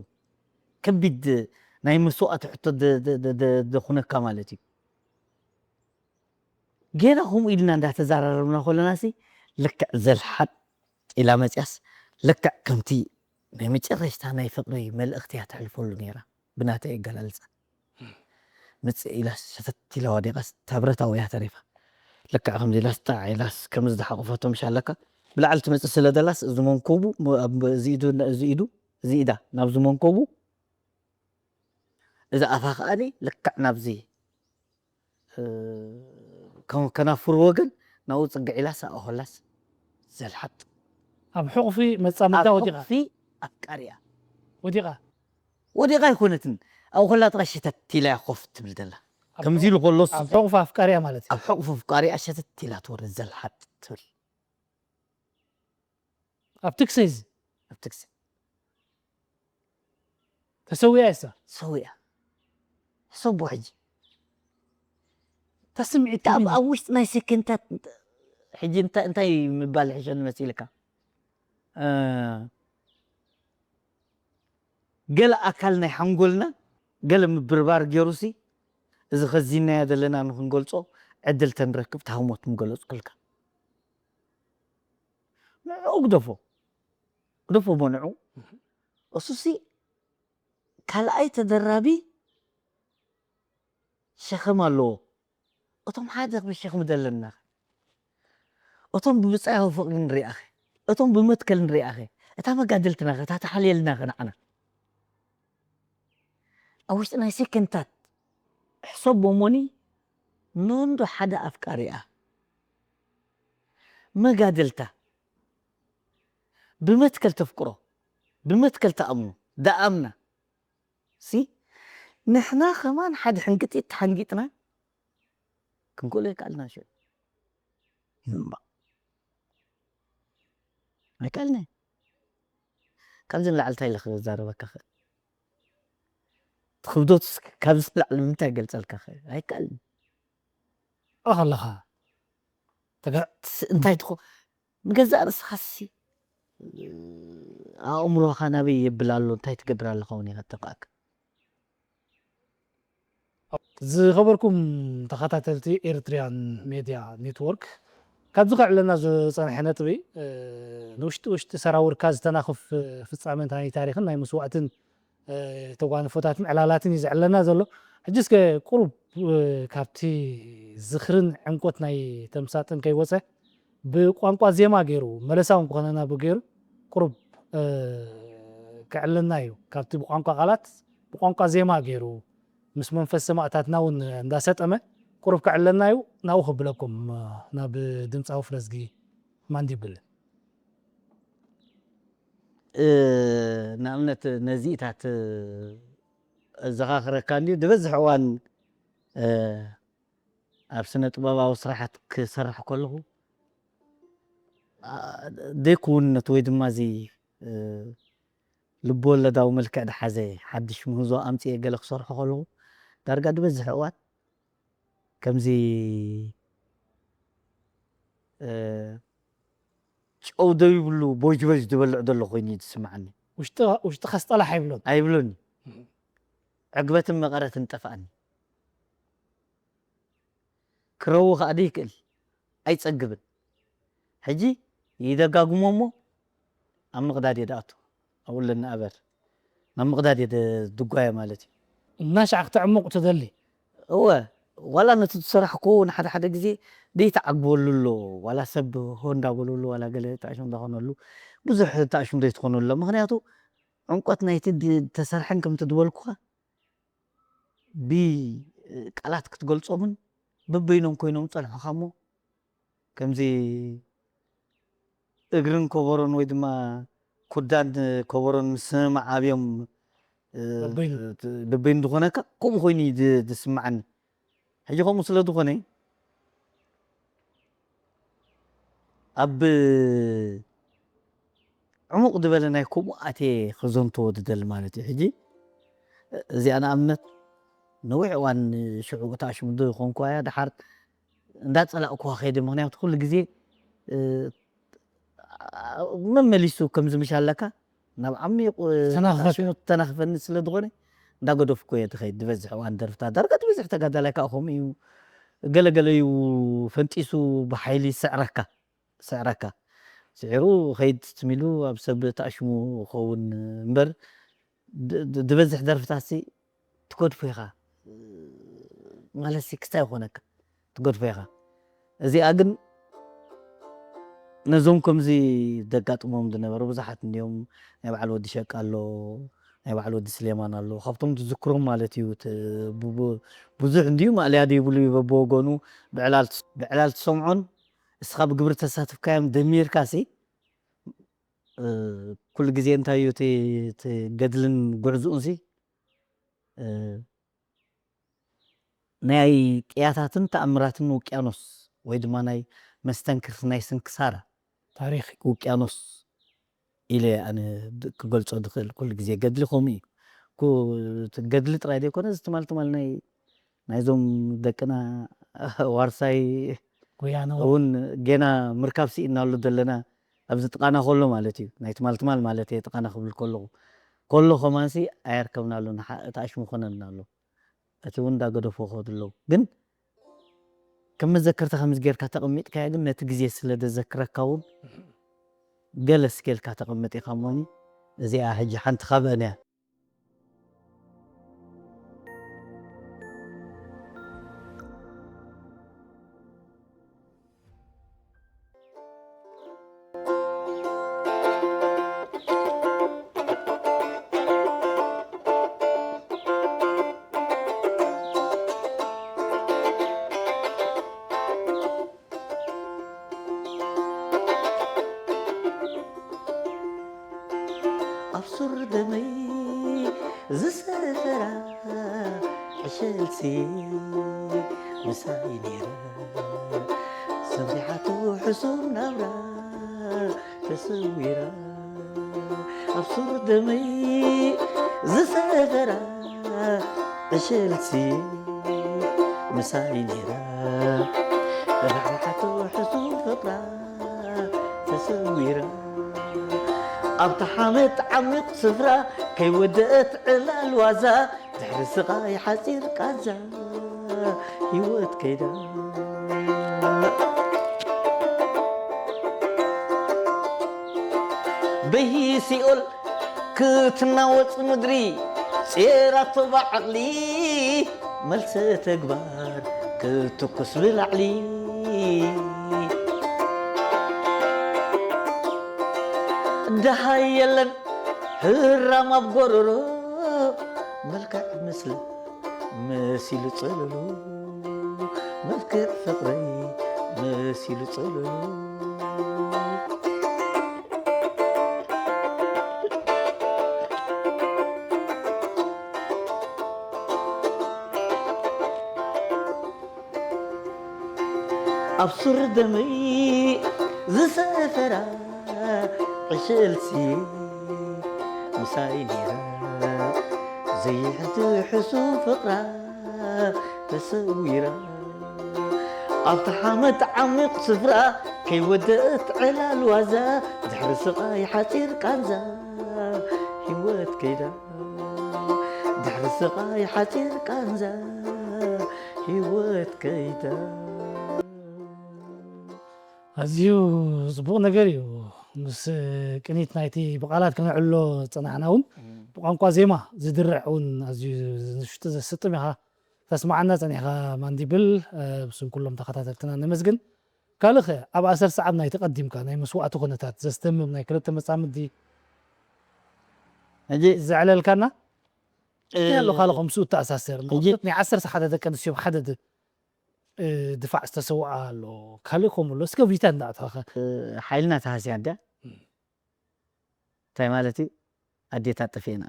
ከቢድ ናይ መስዋእቲ ሕቶ ዘኹነካ ማለት እዩ ጌና ከምኡ ኢልና እንዳተዘራረብና ከለና ሲ ልክዕ ዘልሓጥ ኢላ መፅያስ ልክዕ ከምቲ ናይ መጨረሽታ ናይ ፍቅሪ መልእኽቲ እያ ተሕልፈሉ ነይራ ብናተይ ኣገላልፃ ምፅእ ኢላስ ሸተት ኢላ ወዲቓስ እታ ብረታዊ እያ ተሪፋ ልክዕ ከምዚ ኢላስ ጣዕ ኢላስ ከምዚ ዝሓቆፈቶ ምሽ ኣለካ ብላዕሊ ትመፅእ ስለ ዘላስ እዚ መንኮቡ እዚ ኢዱ እዚ ኢዱ እዚ ኢዳ ናብዚ መንኮቡ፣ እዚ ኣፋ ከኣኒ ልክዕ ናብዚ፣ እ፣ ከም ከናፍርዎ ግን ናብኡ ጽግዕ ኢላስ ኣእኸላስ ዘልሓጥ። ኣብ ሕቑፊ መጻምዳ ኣብ ወዲቓ ሕቑፊ ኣፍቃሪያ ወዲቓ ወዲቓ ኣይኮነትን። ኣእኸላ ጥራይ ሸተት ኢላ እያ ኮፍ ትብል ዘላ። ከምዚ ኢሉ ከሎስ ኣብ ሕቑፊ ኣፍቃሪያ ማለት እዩ። ኣብ ሕቑፊ ኣፍቃሪያ ሸተት ኢላ ትወርድ ዘልሓጥ ትብል። ኣብ ትክሰይ እዚ ኣብቲ ግዜ ተሰዊኣ እሳ ሰዊኣ። ሕሰቦ ሕጂ። እታ ስምዒት ኣብ ከመይ ኣብ ውሽጢ ናይ ሰከንታት ሕጂ እንታይ እንታይ ምባል ይሕሸኒ መሲልካ? እ፣ ገለ ኣካል ናይ ሓንጎልና ገለ ምብርባር ገይሩሲ እዚ ኸዚናዮ ዘለና ንኽንገልጾ ዕድል ተንረክብ ታህሞት ምገለጽኩልካ። ንዕኡ ግደፎ። ግደፎ እሞ ንዕኡ። እሱሲ ካልኣይ ተደራቢ ሸኸም ኣለዎ። እቶም ሓደ ብሸኽሚ ደለና። እቶም ብብጻያዊ ፍቕሪ ንሪኣኸ። እቶም ብመትከል ንሪኣኸ። እታ መጋድልትናኸ፣ እታ ተሓልየልናኸ ንዓና። ኣብ ውሽጢ ናይ ሰከንታት ሕሰቦ እሞኒ፣ ኖንዶ ሓደ ኣፍቃሪኣ። መጋድልታ። ብመትከል ተፍቅሮ። ብመትከል ተኣምኖ። ደኣምና። ሲ ንሕና ከማን ሓደ ሕንቅጢጥ ተሓንጊጥና ክንክእሎ ኣይከኣልና ሽዑ። እምባእ። ኣይከኣልና። ካብዚ ንላዕሊ እንታይ ኢለ ክዛረበካ ክእል? ክብደቱስ ካብዚ ንላዕሊ ንምንታይ ይገልጸልካ ክእል? ኣይከኣልን። ኣኸለኻ ተጋ- ስ- እንታይ ትኾ ንገዛእ ርእስኻሲ ኣእምሮኻ ናበይ የብል ኣሎ እንታይ ትገብር ኣለኻ እውን ይኸተብኣካ። ዝኸበርኩም ተኸታተልቲ ኤርትሪያን ሜድያ ኔትወርክ፣ ካብዚ ከዕለና ዝጸንሐ ነጥቢ፣ እ፣ ንውሽጢ ውሽጢ ሰራውርካ ዝተናኽፍ ፍጻመ ናይ ታሪኽን ናይ መስዋእትን፣ እ፣ ተጓንፎታትን ዕላላትን እዩ ዘዕለና ዘሎ። ሕጂ እስከ ቁሩብ፣ እ፣ ካብቲ ዝኽርን ዕምቆት ናይ ተምሳጥን ከይወጸ ብቋንቋ ዜማ ገይሩ፣ መለሳ እውን ክኾነና ብገይሩ ቁሩብ፣ እ፣ ከዕለና እዩ። ካብቲ ብቋንቋ ቃላት፣ ብቋንቋ ዜማ ገይሩ፣ ምስ መንፈስ ሰማእታትና እውን እንዳሰጠመ ቁሩብ ከዕለና እዩ። ናብኡ ከብለኩም፣ ናብ ድምፃዊ ፍለዝጊ ማንዲብል። እ፣ ንኣብነት ነዚኢታት፣ እ፣ ኣዘኻኽረካ እንድዩ። ዝበዝሕ እዋን፣ እ፣ ኣብ ስነ ጥበባዊ ስራሓት ክሰርሕ ከለኹ፣ ኣ፣ ዘይክውንነት ወይ ድማ እዚ፣ እ፣ ልብወለዳዊ መልክዕ ዝሓዘ ሓድሽ ምህዞ ኣምጽኤ ገለ ክሰርሖ ከለኹ፣ ዳርጋ ዝበዝሕ እዋን ከምዚ፣ እ፣ ጨው ደይብሉ ቦጅበጅ ዝበልዕ ዘሎ ኮይኑ እዩ ዝስምዓኒ። ውሽጢ ውሽጢ ከስጠላሕ ኣይብሎን። ኣይብሎኒ። ዕግበትን መቐረትን ጠፍኣኒ። ክረዊ ከኣ ደይክእል። ኣይጸግብን። ሕጂ ይደጋግሞ እሞ ኣብ ምቕዳድ እየ ድኣቱ። ኣብኡ ኣለኒ ኣበር። ናብ ምቕዳድ እየ ደ- ድጓየ ማለት እዩ። እናሻዕ ክተዕምቕ ትደሊ። እወ፣ ዋላ ነቲ ዝሰራሕኮ እውን ሓደ ሓደ ግዜ ደይተዓግበሉ ኣሎ። ዋላ ሰብ ሆ እንዳበለሉ፣ ዋላ ገለ ተኣሽም እንዳኾነሉ፣ ብዙሕ ተኣሽም ዘይትኾነሉ ኣሎ። ምኽንያቱ ዕምቆት ናይቲ ድ- ተሰርሐን ከምቲ ዝበልኩኻ ብቃላት ክትገልጾምን በበይኖም ኮይኖም ጸንሑኻ እሞ ከምዚ እግርን ከበሮን ወይ ድማ ኩዳን ከበሮን ምስ ሰማማዓብዮም፣ እ፣ በበይኑ። በበይኑ ዝኾነካ ከምኡ ኮይኑ እዩ ዝ- ዝስምዓኒ። ሕጂ ከምኡ ስለ ዝኾነ ኣብ ዕሙቕ ዝበለ ናይ ከምኡ ኣትየ ክዘንትዎ ዝደሊ ማለት እዩ። ሕጂ እዚኣ ንኣብነት ነዊሕ እዋን ሽዑ እታ ሽምዶ ይኾንኩ እያ፣ ድሓር እንዳጸላእኩዋ ከይደ። ምኽንያቱ ኩሉ ግዜ፣ እ፣ መመሊሱ ከም ዝምሻለካ ናብ ዓሚቕ፣ እ፣ ተናኽፈካ። ሽዑ ተናኽፈኒ ስለ ዝኾነ እንዳገደፍኩ እየ ትኸይድ። ዝበዝሕ እዋን ደርፍታት ዳርጋ ዝበዝሕ ተጋዳላይ ከዓ ከምኡ እዩ። ገለገለ እዩ ፈንጢሱ ብሓይሊ ይስዕረካ፣ ይስዕረካ። ስዒሩ ኸይድ ትሚሉ ኣብ ሰብ ተኣሽሙ ክኸውን እምበር ድ- ድ- ዝበዝሕ ደርፍታትሲ ትገድፎ ኢኻ። ማለትሲ ክስታይ ይኾነካ። ትገድፎ ኢኻ። እዚኣ ግን ነዞም ከምዚ ዘጋጥሞም ዝነበሩ ብዙሓት እንዲዮም። ናይ በዓል ወዲ ሸቃ ኣሎ፣ ናይ በዓል ወዲ ስሌማን ኣሎ። ካብቶም ትዝክሮም ማለት እዩ። እቲ ቡ-፣ ቡ-፣ ብዙሕ እንዲዩ ማእለያ ዘይብሉ እዩ በብወገኑ። ብዕላል ትስ-፣ ብዕላል ትሰምዖን እስኻ ብግብሪ ተሳትፍካዮም ደሚርካ ሲ፣ እ፣ ኩሉ ግዜ እንታይ እዩ እቲ፣ እቲ ገድልን ጉዕዝኡን ሲ፣ እ፣ ናይ ቅያታትን ተኣምራትን ውቅያኖስ ወይ ድማ ናይ መስተንክር ናይ ስንክሳር ታሪኽ ውቅያኖስ ኢለ ኣነ ድ-፣ ክገልጾ ዝኽእል። ኩሉ ግዜ ገድሊ ከምኡ እዩ። ኩ-፣ እቲ ገድሊ ጥራይ ዘይኮነ፣ እዚ ትማል ትማል ናይ፣ ናይዞም ደቅና ዋርሳይ ወያነ እውን ጌና ምርካብ ስኢናሉ ዘለና፣ ኣብዚ ጥቓና ከሎ ማለት እዩ። ናይ ትማል ትማል ማለት እየ፣ ጥቓና ክብል ከለኹ። ከሎ ከማንሲ ኣየርከብናሉን፣ ሓ-፣ እቲ ኣሽሙ ኮነልና ኣሎ። እቲ እውን እንዳገደፎ ከዱ ኣለዉ። ግን ከም መዘከርታ ከምዚ ጌርካ ተቐሚጥካዮ፣ ግን ነቲ ግዜ ስለ ዘዘክረካ እውን ገለ ስኬልካ ተቐምጥ ኢኻ እሞኒ። እዚኣ ሕጂ ሓንቲ ካብአን እያ። ኣብ ሱር ደመይ ዝሰፈራ ዕሸልሲ ምሳይ ነይራ፣ ሰቢሓቶ ሕሱም ናብራ ተሰዊራ። ኣብ ሱር ደመይ ዝሰፈራ ዕሸልሲ ምሳይ ነይራ፣ ሰቢሓቶ ሕሱም ፍቕራ ተሰዊራ። ኣብታ ሓመድ ዓሚቕ ስፍራ ከይወደአት ዕላል ዋዛ፣ ድሕሪ ስቓይ ሓጺር ቃንዛ ህይወት ከይዳ። በይሂ ሲኦል ክትናወጽ ምድሪ ጼራቶ ብዓቕሊ፣ መልሰ ተግባር ክትኩስ ብላዕሊ። ደሃይ የለን ህራም ኣብ ጎረሮ፣ መልክዕ ምስሊ መሲሉ ጽልሎ፣ መልክዕ ፍቕረይ መሲሉ ጽልሎ። ኣብ ሱር ደመይ ዝሰፈራ ዕሸልሲ ምሳይ ነይራ፣ ዘይሕንቲ ሕሱም ፍቕራ ተሰዊራ። ኣብቲ ሓመድ ዓሚቕ ስፍራ ከይወደአት ዕላል ዋዛ፣ ድሕሪ ስቓይ ሓጺር ቃንዛ ህይወት ከይዳ፣ ድሕሪ ስቓይ ሓጺር ቃንዛ ህይወት ከይዳ። ኣዝዩ ጽቡቕ ነገር እዩ። ምስ ቅኒት ናይቲ ብቓላት ከነዕሎ ዝጸናሕና እውን፣ እም። ብቋንቋ ዜማ ዝድርዕ እውን ኣዝዩ ንሽጡ ዘስጥም ኢኻ ተስማዓና ጸኒሕካ ማንዲብል። እ፣ ብስም ኩሎም ተኸታተልትና ነመስግን። ካልእ ኸ ኣብ ኣሰር ሰዓብ ናይቲ ቀዲምካ ናይ መስዋእቲ ኩነታት ዘስተምም ናይ ክልተ መጻምዲ ሕጂ ዘዕለልካና? እ፣ እንታይ ኣሎ ካልእ ከምስኡ እተኣሳሰር? ሕጂ ናይ ዓሰርተ ሓደ ደቂ ኣንስትዮ ሓደ ድ-፣ እ፣ ድፋዕ ዝተሰውኣ ኣሎ። ካልእ ከምኡ ኣሎ? እስከ ቪታ እንዳእተኻ። እ፣ ሓይልና ተሃስያ እንድያ። እም። እንታይ ማለት እዩ? ኣዴታት ጠፊእና።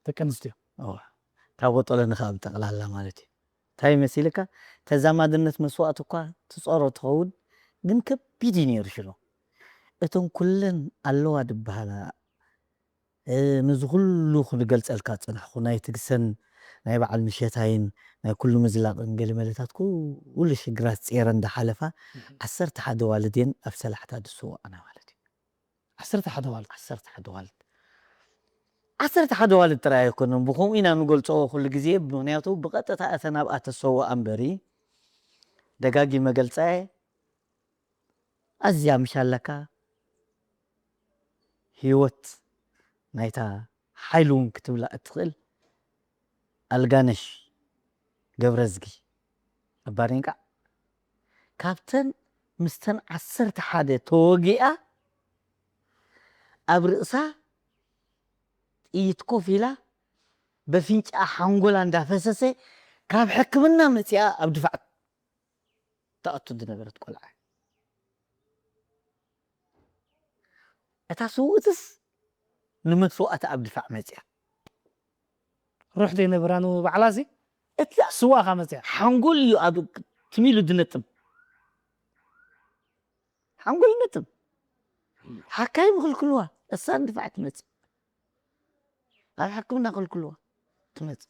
ደቂ ኣንስትዮ። እዋ። ካብ ወጠሎ ንኸኣ ብጠቕላላ ማለት እዩ። እንታይ መሲልካ? ተዛማድነት መስዋእቲ እኳ ትጸሮ ትኸውን፣ ግን ከቢድ እዩ ነይሩ ሽሎ። እተን ኩለን ኣለዋ ድበሃላ፣ እ፣ ነዚ ኩሉ ክንገልጸልካ ጸናሕኩ። ናይ ትግሰን ናይ በዓል ምሸታይን ናይ ኩሉ ምዝላቕን ገለመለታት ኩሉ ሽግራት ጼረን እንዳሓለፋ፣ እህ። ዓሰርተ ሓደ ዋልድ እየን ኣብ ሰላሕታ ዝስዋእና ማለት እዩ። ዓሰርተ ሓደ ዋልድ? ዓሰርተ ሓደ ዋልድ። ዓሰርተ ሓደ ዋልድ ጥራይ ኣይኮነን፣ ብኸምኡ ኢና ንገልጾ ኩሉ ግዜ፣ ምኽንያቱ ብቐጥታ እተን ኣብኣ ተሰውኣ እምበሪ፣ ደጋጊመ ገልጻየ፣ ኣዝያ ምሽ ኣለካ፣ ህይወት ናይታ ሓይሊ እውን ክትብላ እትኽእል ኣልጋነሽ ገብረዝጊ፣ ነባር እንቃዕ፣ ካብተን ምስተን ዓሰርተ ሓደ ተወጊኣ ኣብ ርእሳ ጥይት ኮፍ ኢላ በፍንጫ ሓንጎላ እንዳፈሰሰ ካብ ሕክምና መፂኣ ኣብ ድፋዕ ትኣቱ ዝነበረት ቆልዓ። እታ ስውእትስ ንመስዋእቲ ኣብ ድፋዕ መፅያ። ሩሕ ዘይነበራ ንባዕላ ሲ እታ ስዋእኻ መፅያ። ሓንጎል እዩ ኣብ ትሚሉ ዝነጥብ። ሓንጎል ነጥብ። ሓካይም ክልክልዋ፣ እሳ ንድፋዕ ትመፅእ። ኣብ ሕክምና ክልክልዋ ትመፅእ።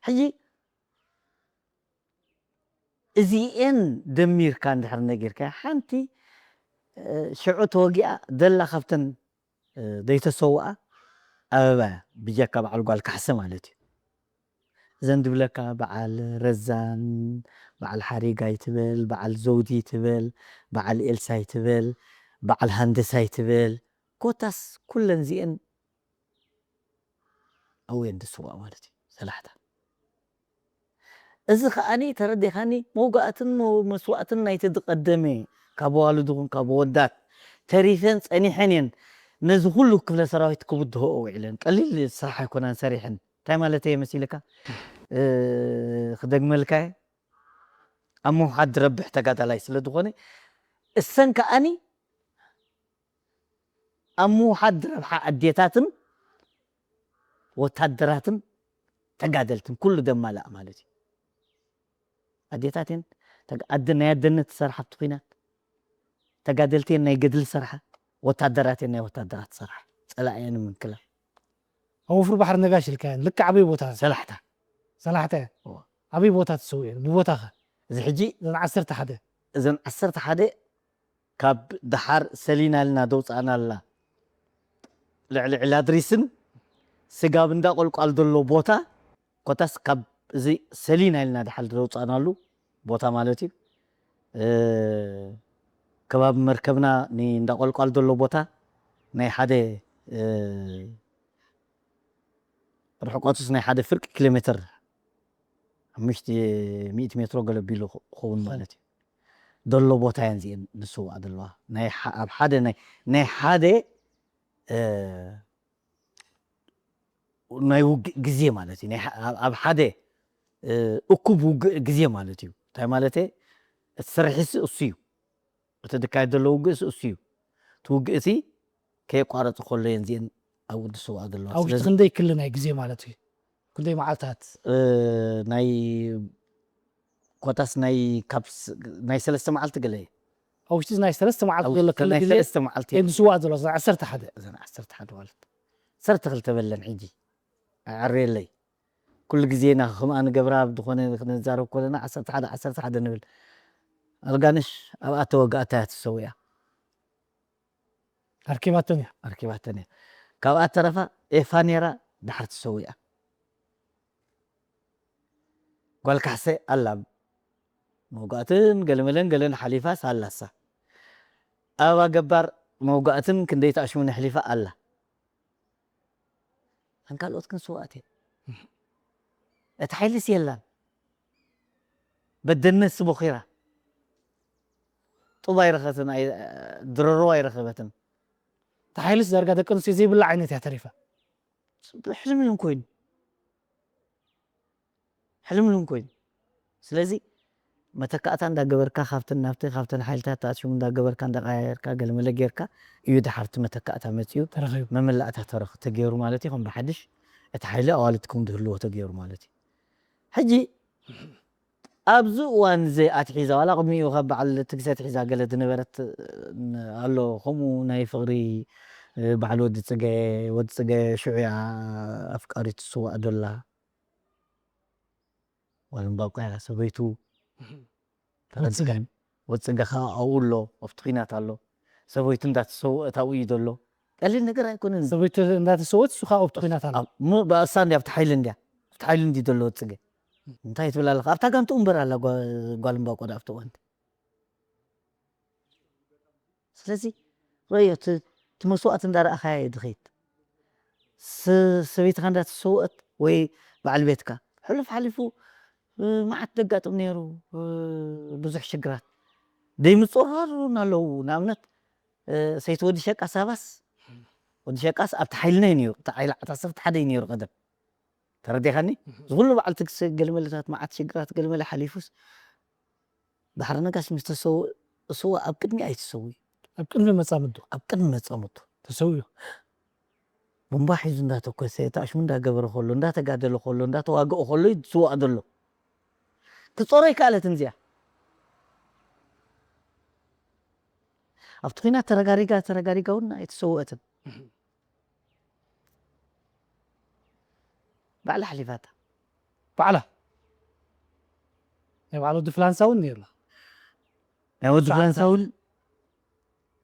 ሕጂ እዚኤን ደሚርካ እንድሕር ነጊርካ ሓንቲ ሽዑ ተወጊኣ ደላ ካብተን ዘይተሰውኣ ኣበባ እያ፣ ብጀካ በዓል ጓል ካሕሰ ማለት እዩ። እዘን ድብለካ በዓል ረዛን፣ በዓል ሓሪጋይ ትበል፣ በዓል ዘውዲ ትበል፣ በዓል ኤልሳይ ትበል፣ በዓል ሃንደሳይ ትበል፣ ኮታስ ኩለን እዚኤን ኣብየን ዝስዋእ ማለት እዩ ሰላሕታ። እዚ ከዓኒ ተረዲኻኒ መውጋእትን መስዋእትን ናይቲ ዝቐደመ ካብ ኣዋልድ ኹን ካብ ወዳት ተሪፈን ጸኒሐን እየን ነዚ ኩሉ ክፍለ ሰራዊት ክብድሆኦ ውዒለን። ቀሊል ስራሕ ኣይኮናን ሰሪሐን። እንታይ ማለት እየ መሲልካ? ክደግመልካ እየ። ኣብ ምውሓድ ዝረብሕ ተጋዳላይ ስለ ዝኾነ እሰን ከዓኒ ኣብ ምውሓድ ዝረብሓ ኣዴታትን ወታደራትን ተጋደልትን ኩሉ ደማላእ ማለት እዩ። ኣዴታትን ኣደ ናይ ኣደነት ዝሰርሓ ኣብቲ ኲናት፣ ተጋደልትን ናይ ገድሊ ዝሰርሓ፣ ወታደራትን ናይ ወታደራት ዝሰርሓ ጸላእየን ምንክላ ኣብ ወፍሪ ባሕሪ ነጋሽ ኢልካየን ልክዕ ኣበይ ቦታ? ሰላሕታ ሰላሕታ እያ። እዋ። ኣበይ ቦታ ትሰውየን ብቦታኸ? እዚ ሕጂ እዘን ዓሰርተ ሓደ እዘን ዓሰርተ ሓደ ካብ ደሓር ሰሊና ኢልና ደውፃእናላ ልዕሊ ዕላድሪስን ስጋብ እንዳ ቆልቋል ዘሎ ቦታ ኮታስ ካብ እዚ ሰሊና ኢልና ደሓር ደውፃእናሉ ቦታ ማለት እዩ። ከባቢ መርከብና ንእንዳ ቆልቋል ዘሎ ቦታ ናይ ሓደ ርሕቆቱስ ናይ ሓደ ፍርቂ ኪሎ ሜትር ሓሙሽተ ሚእቲ ሜትሮ ገለ ቢሉ ክኸውን ማለት እዩ። ደሎ ቦታ እየን እዚአን ንስዋእ ዘለዋ ናይ ኣብ ሓደ ናይ ሓደ ናይ ውግእ ግዜ ማለት እዩ። ኣብ ሓደ እኩብ ውግእ ግዜ ማለት እዩ። እንታይ ማለት እቲ ስርሒሲ እሱ እዩ። እቲ ዝካየድ ዘሎ ውግእሲ እሱ እዩ። እቲ ውግእ እቲ ከየቋረፁ ከሎ እየን እዚአን ኣብኡ ዝስዋእ ዘለዋ። ኣብ ውሽጢ ክንደይ ክሊ ናይ ግዜ ማለት እዩ? ክንደይ መዓልታት? ናይ ኮታስ ናይ ካብ ናይ ሰለስተ መዓልቲ ገለ እዩ። ኣብ ውሽጢ ናይ ሰለስተ መዓልቲ ዘሎ ክሊ ናይ ግዜ ሰለስተ መዓልቲ እየን ዝስዋእ ዘሎ እዘን ዓሰርተ ሓደ። እዘን ዓሰርተ ሓደ ማለት ዓሰርተ ክልተ በለን ሕጂ ኣዕርየለይ። ኩሉ ግዜ ኢና ከምኣ ንገብራ ዝኾነ ክንዛረብ ከለና ዓሰርተ ሓደ ዓሰርተ ሓደ ንብል። ኣልጋነሽ ኣብኣ ተወግኣታ እያ ትሰውያ። ኣርኪባተን እያ። ኣርኪባተን እያ። ካብኣ ተረፋ ኤፋ ነይራ ድሓር ትሰውያ። ጓል ካሕሰ ኣላ መውጋእትን ገለመለን ገለን ሓሊፋስ ኣላሳ። ኣበባ ገባር መውጋእትን ክንደይ ተኣሽሙን ኣሕሊፋ ኣላ። እተን ካልኦት ግን ስውኣት እየን። እቲ ሓይልስ የላን። በደነትስ ቦኺራ። ጡብ ኣይረኸትን፣ ኣይ- ድረሮ ኣይረኸበትን። እቲ ሓይልስ ዳርጋ ደቂ ኣንስትዮ ዘይብላ ዓይነት እያ ተሪፋ። ሕልምልም ኮይኑ ሕልምልም ኮይኑ ስለዚ መተካእታ እንዳገበርካ ካብተን ናብቲ ካብተን ሓይልታት ተኣሽሙ እንዳገበርካ እንዳቀያየርካ ገለመለ ጌርካ እዩ ድሓርቲ መተካእታ መፅኡ ተረኺቡ መመላእታ ተረኽ ተገይሩ ማለት እዩ። ከም ብሓድሽ እቲ ሓይሊ ኣዋልድኩም ዝህልዎ ተገይሩ ማለት እዩ። ሕጂ ኣብዚ እዋን እዚ ኣትሒዛ ዋላ ቅድሚኡ ካብ በዓል ትግሰት ሒዛ ገለ ዝነበረት ኣሎ። ከምኡ ናይ ፍቕሪ በዓል ወዲ ፅገ ወዲ ፅገ ሽዑ እያ ኣፍቃሪቱ ትስዋእ ዶላ ዋልምባቆ እያ ሰበይቱ ወፅገ ወፅገ ከዓ ኣብኡ ኣሎ ኣብቲ ኲናት ኣሎ ሰበይቱ እንዳተሰወአት ኣብኡ እዩ ዘሎ። ቀሊል ነገር ኣይኮነን። ሰበይቱ እንዳተሰወት እሱ ከዓ ኣብቲ ኲናት ኣሎ። እሳ እንዲ ኣብቲ ሓይሊ እንዲያ ኣብቲ ሓይሊ እንዲ ዘሎ ወፅገ እንታይ ትብል ኣለካ ኣብታ ጋንትኡ እምበር ኣላ ጓልምባቆ ዳ ኣብቲ እዋንቲ ስለዚ ረዮ እቲ መስዋእቲ እንዳረኣኻያ እዩ ድኸይድ ሰበይትኻ እንዳተሰወአት ወይ በዓል ቤትካ ሕሉፍ ሓሊፉ መዓት ደጋጥም ነይሩ ብዙሕ ሽግራት ደይምፅራሩ ኣለዉ። ንኣብነት ሰይቲ ወዲ ሸቃስ ኣባስ፣ ወዲ ሸቃስ ኣብቲ ሓይልና እዩ ነይሩ። እቲ ሓይሊ ዓሰርተ ሓደ እዩ ነይሩ ቀደም። ተረዲኻኒ? ዝኹሉ በዓል ትግሲ ገለመለታት፣ መዓት ሽግራት ገለመለ ሓሊፉስ፣ ባሕሪ ነጋሽ ምስ ተሰው እሱ ኣብ ቅድሚ ኣይተሰውዩ። ኣብ ቅድሚ መጻምዱ። ኣብ ቅድሚ መጻምዱ ተሰውዩ። ቡምባ ሒዙ እንዳተኮሰ፣ ታሽሙ እንዳገበረ ከሎ፣ እንዳተጋደለ ከሎ፣ እንዳተዋገኦ ከሎ እዩ ዝስዋእ ዘሎ። ክጾሮ ኣይከኣለትን እዚኣ። ኣብቲ ኲናት ተረጋሪጋ ተረጋሪጋ እውን ኣይተሰውአትን። ባዕላ ሓሊፋታ። ባዕላ። ናይ ባዕላ ወዲ ፍላንሳ እውን ነይርላ። ናይ ወዲ ፍላንሳ እውን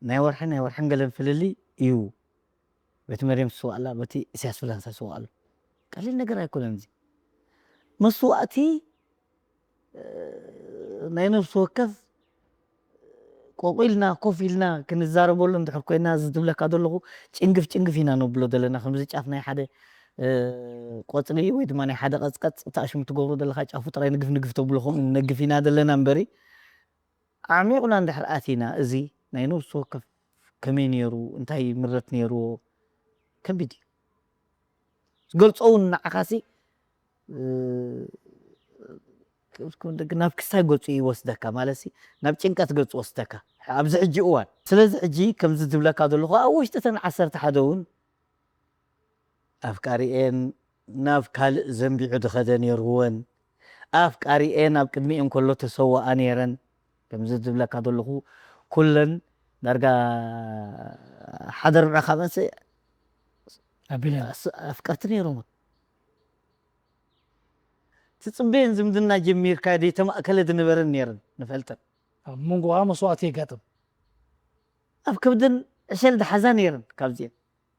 ናይ ወርሒ ናይ ወርሕን ገለን ፍልልይ እዩ። በቲ መርየም ትስዋእ ኣላ፣ በቲ ኢሳያስ ፍላንሳ ይስዋእ ኣሎ። ቀሊል ነገር ኣይኮነን እዚ። መስዋእቲ ናይ ነፍሲ ወከፍ ቆቕ ኢልና ኮፍ ኢልና ክንዛረበሉ እንድሕር ኮይና፣ እዚ ዝብለካ ዘለኹ ጭንግፍ ጭንግፍ ኢና ነብሎ ዘለና። ከምዚ ጫፍ ናይ ሓደ ቆጽሊ ወይ ድማ ናይ ሓደ ቀጽቀጽ፣ እቲ ኣሽሙ ትገብሮ ዘለኻ ጫፉ ጥራይ ንግፍ ንግፍ ተብሎ፣ ከምኡ ንነግፍ ኢና ዘለና እምበሪ፣ ኣዕሚቑና እንድሕር ኣቲና፣ እዚ ናይ ነፍሲ ወከፍ ከመይ ነይሩ፣ እንታይ ምረት ነይርዎ፣ ከቢድ እዩ። ዝገልጾ እውን ንዓኻሲ ናብ ክስታይ ገጹ ይወስደካ፣ ማለትሲ ናብ ጭንቀት ገጹ ወስደካ ኣብዚ ሕጂ እዋን። ስለዚ ሕጂ ከምዚ ዝብለካ ዘለኹ፣ ኣብ ውሽጢ እተን ዓሰርተ ሓደ እውን ኣፍቃሪኤን ናብ ካልእ ዘንቢዑ ዝኸደ ነይርወን፣ ኣፍቃሪኤን ኣብ ቅድሚኤን ከሎ ተሰዋኣ ነይረን። ከምዚ ዝብለካ ዘለኹ፣ ኩለን ዳርጋ ሓደ ርብዒ ካብአንስ ኣቢለን። ኣፍቀርቲ ነይሮም። ትጽበየን ዝምድና ጀሚርካ ደይተማእከለ ዝነበረን ነይረን ንፈልጠን። ኣብ መንጎ ከዓ መስዋእቲ የጋጥም። ኣብ ከብደን ዕሸል ዝሓዛ ነይረን ካብዚኤን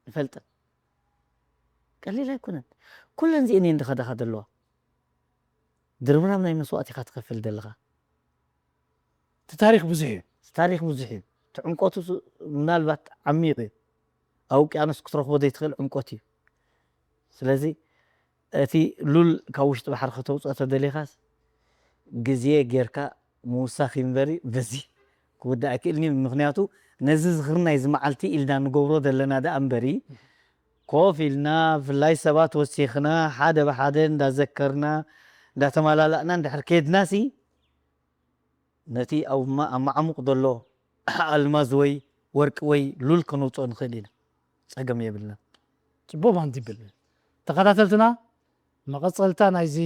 ንፈልጠን። ቀሊል ኣይኮነን። ኩለን እዚኤን እየን ዝኸዳኻ ዘለዋ። ድርብራብ ናይ መስዋእቲ ኢኻ ትኸፍል ዘለኻ። እቲ ታሪኽ ብዙሕ እዩ። እቲ ታሪኽ ብዙሕ እዩ። እቲ ዕምቆቱ ሱ-፣ ምናልባት ዓሚቕ እዩ። ኣብ ውቅያኖስ ክትረኽቦ ዘይትኽእል ዕምቆት እዩ። ስለዚ እቲ ሉል ካብ ውሽጢ ባሕሪ ከተውፅኦ ተደሊኻስ ግዜ ጌርካ ምውሳኽ እዩ እምበሪ በዚ ክውዳእ ኣይክእልን እዩ። ምኽንያቱ ነዚ ዝኽሪ ናይዚ መዓልቲ ኢልና ንገብሮ ዘለና ደኣ እምበሪ ኮፍ ኢልና ብፍላይ ሰባት ወሲኽና ሓደ ብሓደ እንዳዘከርና እንዳተመላላእና እንድሕር ከድናሲ ነቲ ኣብ ማ-፣ ኣብ ማዕሙቕ ዘሎ ኣልማዝ ወይ ወርቂ ወይ ሉል ከነውፅኦ ንኽእል ኢና። ፀገም የብልና። ጽቡቕ ማንዲብል። ተኸታተልትና፣ መቐጸልታ ናይዚ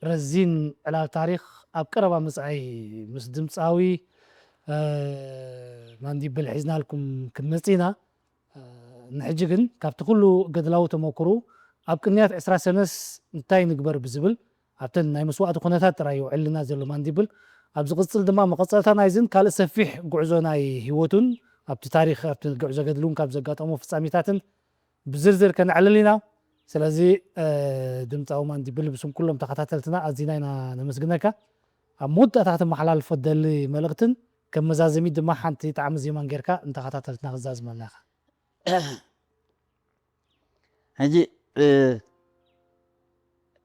ረዚን ዕላል ታሪኽ ኣብ ቀረባ መጻኢ ምስ ድምጻዊ፣ እ፣ ማንዲብል ሒዝናልኩም ክንመጽእ ኢና። እ፣ ንሕጂ ግን ካብቲ ኩሉ ገድላዊ ተመኩሩ ኣብ ቅንያት ዕስራ ሰነስ እንታይ ንግበር ብዝብል ኣብተን ናይ መስዋእቲ ኩነታት ጥራይ ይውዕልና ዘሎ ማንዲብል። ኣብ ዝቕጽል ድማ መቐጸልታ ናይዝን ካልእ ሰፊሕ ጉዕዞ ናይ ህይወቱን ኣብቲ ታሪኽ፣ ኣብቲ ጉዕዞ ገድሉን ካብ ዘጋጠሞ ፍጻሜታትን ብዝርዝር ከነዕልል ኢና። ስለዚ፣ እ፣ ድምጻዊ ማንዲብል ብስም ኩሎም ተኸታተልትና ኣዚና ኢና ነመስግነካ። ኣብ መወዳእታ ከተመሓላልፎ ትደሊ መልእኽትን ከም መዛዘሚት ድማ ሓንቲ ጣዕሚ ዜማን ጌርካ ንተኸታተልትና ክትዛዝመልና ኢኻ። ሕጂ፣ እ፣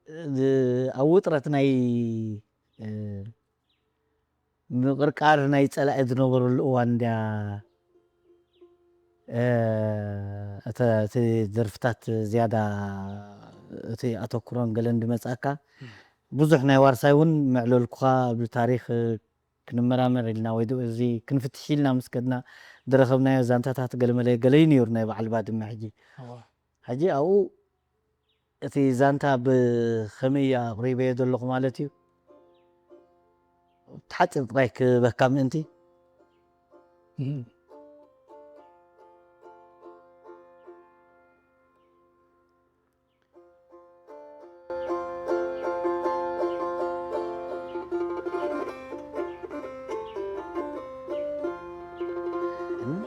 እ፣ ኣብ ውጥረት ናይ፣ እ፣ ምቕርቃር ናይ ጸላኢ ዝነበረሉ እዋን እንድያ፣ እ፣ እተ-፣ እቲ ደርፍታት ዝያዳ እቲ ኣተኩሮን ገለን ዝመጽኣካ። ብዙሕ ናይ ዋርሳይ እውን መዕለልኩኻ ኣብ ታሪኽ ክንመራመር ኢልና ወይ ዶ-፣ እዚ ክንፍትሽ ኢልና ምስ ከድና ዝረኸብናዮ ዛንታታት ገለመለ ገለ እዩ ነይሩ ናይ በዓል ባድመ። ሕጂ፣ እዋ። ሕጂ ኣብኡ እቲ ዛንታ ብኸመይ ኣቕሪበዮ ዘለኹ ማለት እዩ። ሓፂር ጥራይ ክበካ ምእንቲ። እም።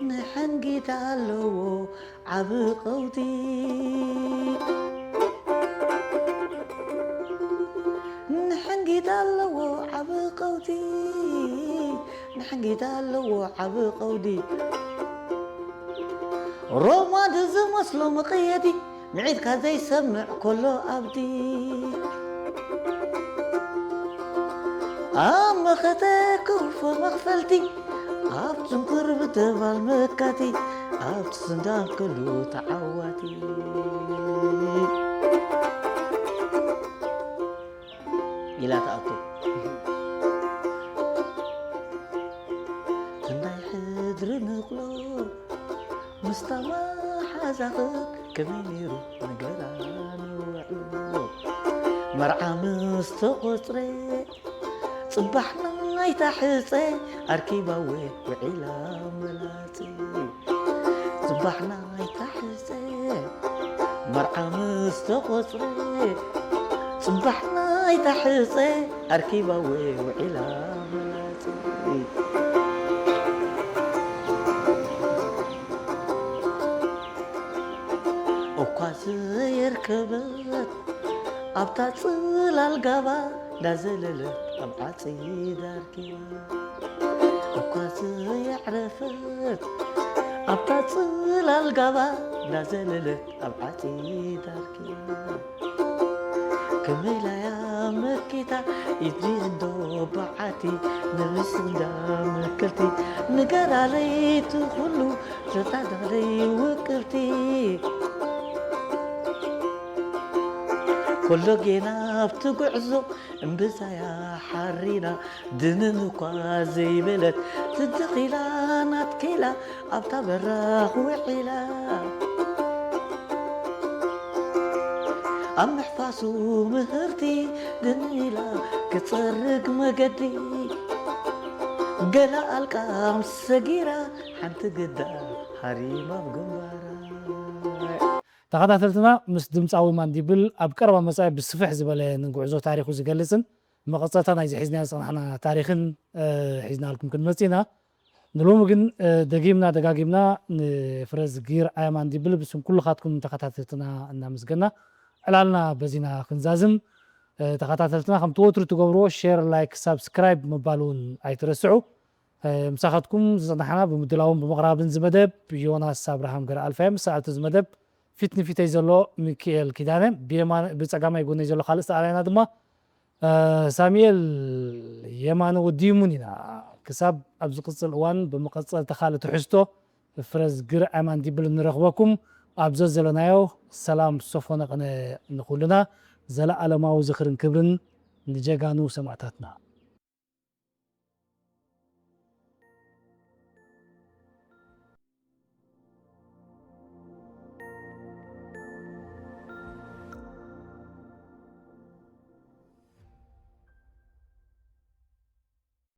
ንሕንጊት ኣለዎ ዓቢ ቀውጢ። ንሕንጊት ኣለዎ ዓቢ ቀውጢ። ንሕንጊት ኣለዎ ዓቢ ቀውጢ። ሮማድ ዝመስሎ መቐየዲ። ምዒድካ ዘይሰምዕ ከሎ ኣብቲ ኣብ መኸተ ክርፎ መኽፈልቲ ኣብ ጽንኩር ብተባል መካቲ፣ ኣብ ስንዳን ከሉ ተዓዋቲ። ኢላ ትኣቱ። ክንዳይ ሕድሪ ንቕሎ ምስታ መሓዛኽን ከመይ ነይሩ ንገራ ንውዕሎ። መርዓ ምስ ተቖጽረ ጽባሕ ናይታ ሕጸ ኣርኪባ እወ ውዒላ መላጺ። ጽባሕ ናይታ ሕጸ መርዓ ምስ ተቖጽረ ጽባሕ ናይታ ሕጸ ኣርኪባ እወ ውዒላ መላጺ። እኳ ዘየርከበት ኣብታ ጽላል ጋባ እንዳዘለለት ኣብ ዓጺዳ ኣርኪባ። እኳ ዘየዕረፈት ኣብታ ጽላል ጋባ እንዳዘለለት ኣብ ዓጺዳ ኣርኪባ። ከመይ ኢላያ መኪታ ኢድሪ እንዶ በዓቲ ንብስ እንዳ መከልቲ ንገራ ለይቲ ኩሉ ዘታዳለይ ውቅብቲ። ኮሎ ጌና ኣብቲ ጉዕዞ እምብዛያ ሓሪና ድንን እኳ ዘይበለት ትድኺላ ናትከይላ ኣብታ በራኽ ውዒላ። ኣብ ምሕፋሱ ምህርቲ ድንን ኢላ ክጸርግ መገዲ ገላ ኣልቃም ሰጊራ ሓንቲ ግዳ ሃሪማ ኣብ ግንባራ። ተኸታተልትና፣ ምስ ድምፃዊ ማንዲብል ኣብ ቀረባ መጻኢ ብስፍሕ ዝበለ ንጉዕዞ ታሪኹ ዝገልጽን መቐጸልታ ናይዚ ሒዝናዮ ዝጸናሕና ታሪኽን፣ እ፣ ሒዝናልኩም ክንመጽእ ኢና። ንሎሚ ግን፣ እ፣ ደጊምና ደጋጊምና ንፍረዝ ጊር ኣያ ማንዲብል ብስም ኩልኻትኩም ተኸታተልትና እናመስገና ዕላልና በዚና ክንዛዝም። እ፣ ተኸታተልትና ከምቲ ወትሩ ትገብርዎ ሼር፣ ላይክ፣ ሳብስክራይብ ምባል እውን ኣይትረስዑ። እ፣ ምሳኻትኩም ዝጸናሕና ብምድላውን ብምቕራብን እዚ መደብ ዮናስ ኣብርሃም ገረኣልፋ እየ። ምስ ሰዓልቲ እዚ መደብ ፊት ንፊተይ ዘሎ ሚኪኤል ኪዳነ፣ ብየማን-፣ ብጸጋማይ ጎነይ ዘሎ ካልእ ሰኣላይና ድማ፣ እ፣ ሳሙኤል የማነ ወዲ ይሙን ኢና። ክሳብ ኣብ ዝቕጽል እዋን ብመቐጸልታ ካልእ ትሕዝቶ ፍረዝ ግር ኣማን ዲብል እንረኽበኩም፣ ኣብ ዘዘለናዮ ሰላም ሰፎነ ቅነ ንኹልና። ዘለኣለማዊ ዝኽርን ክብርን ንጀጋኑ ሰማእታትና።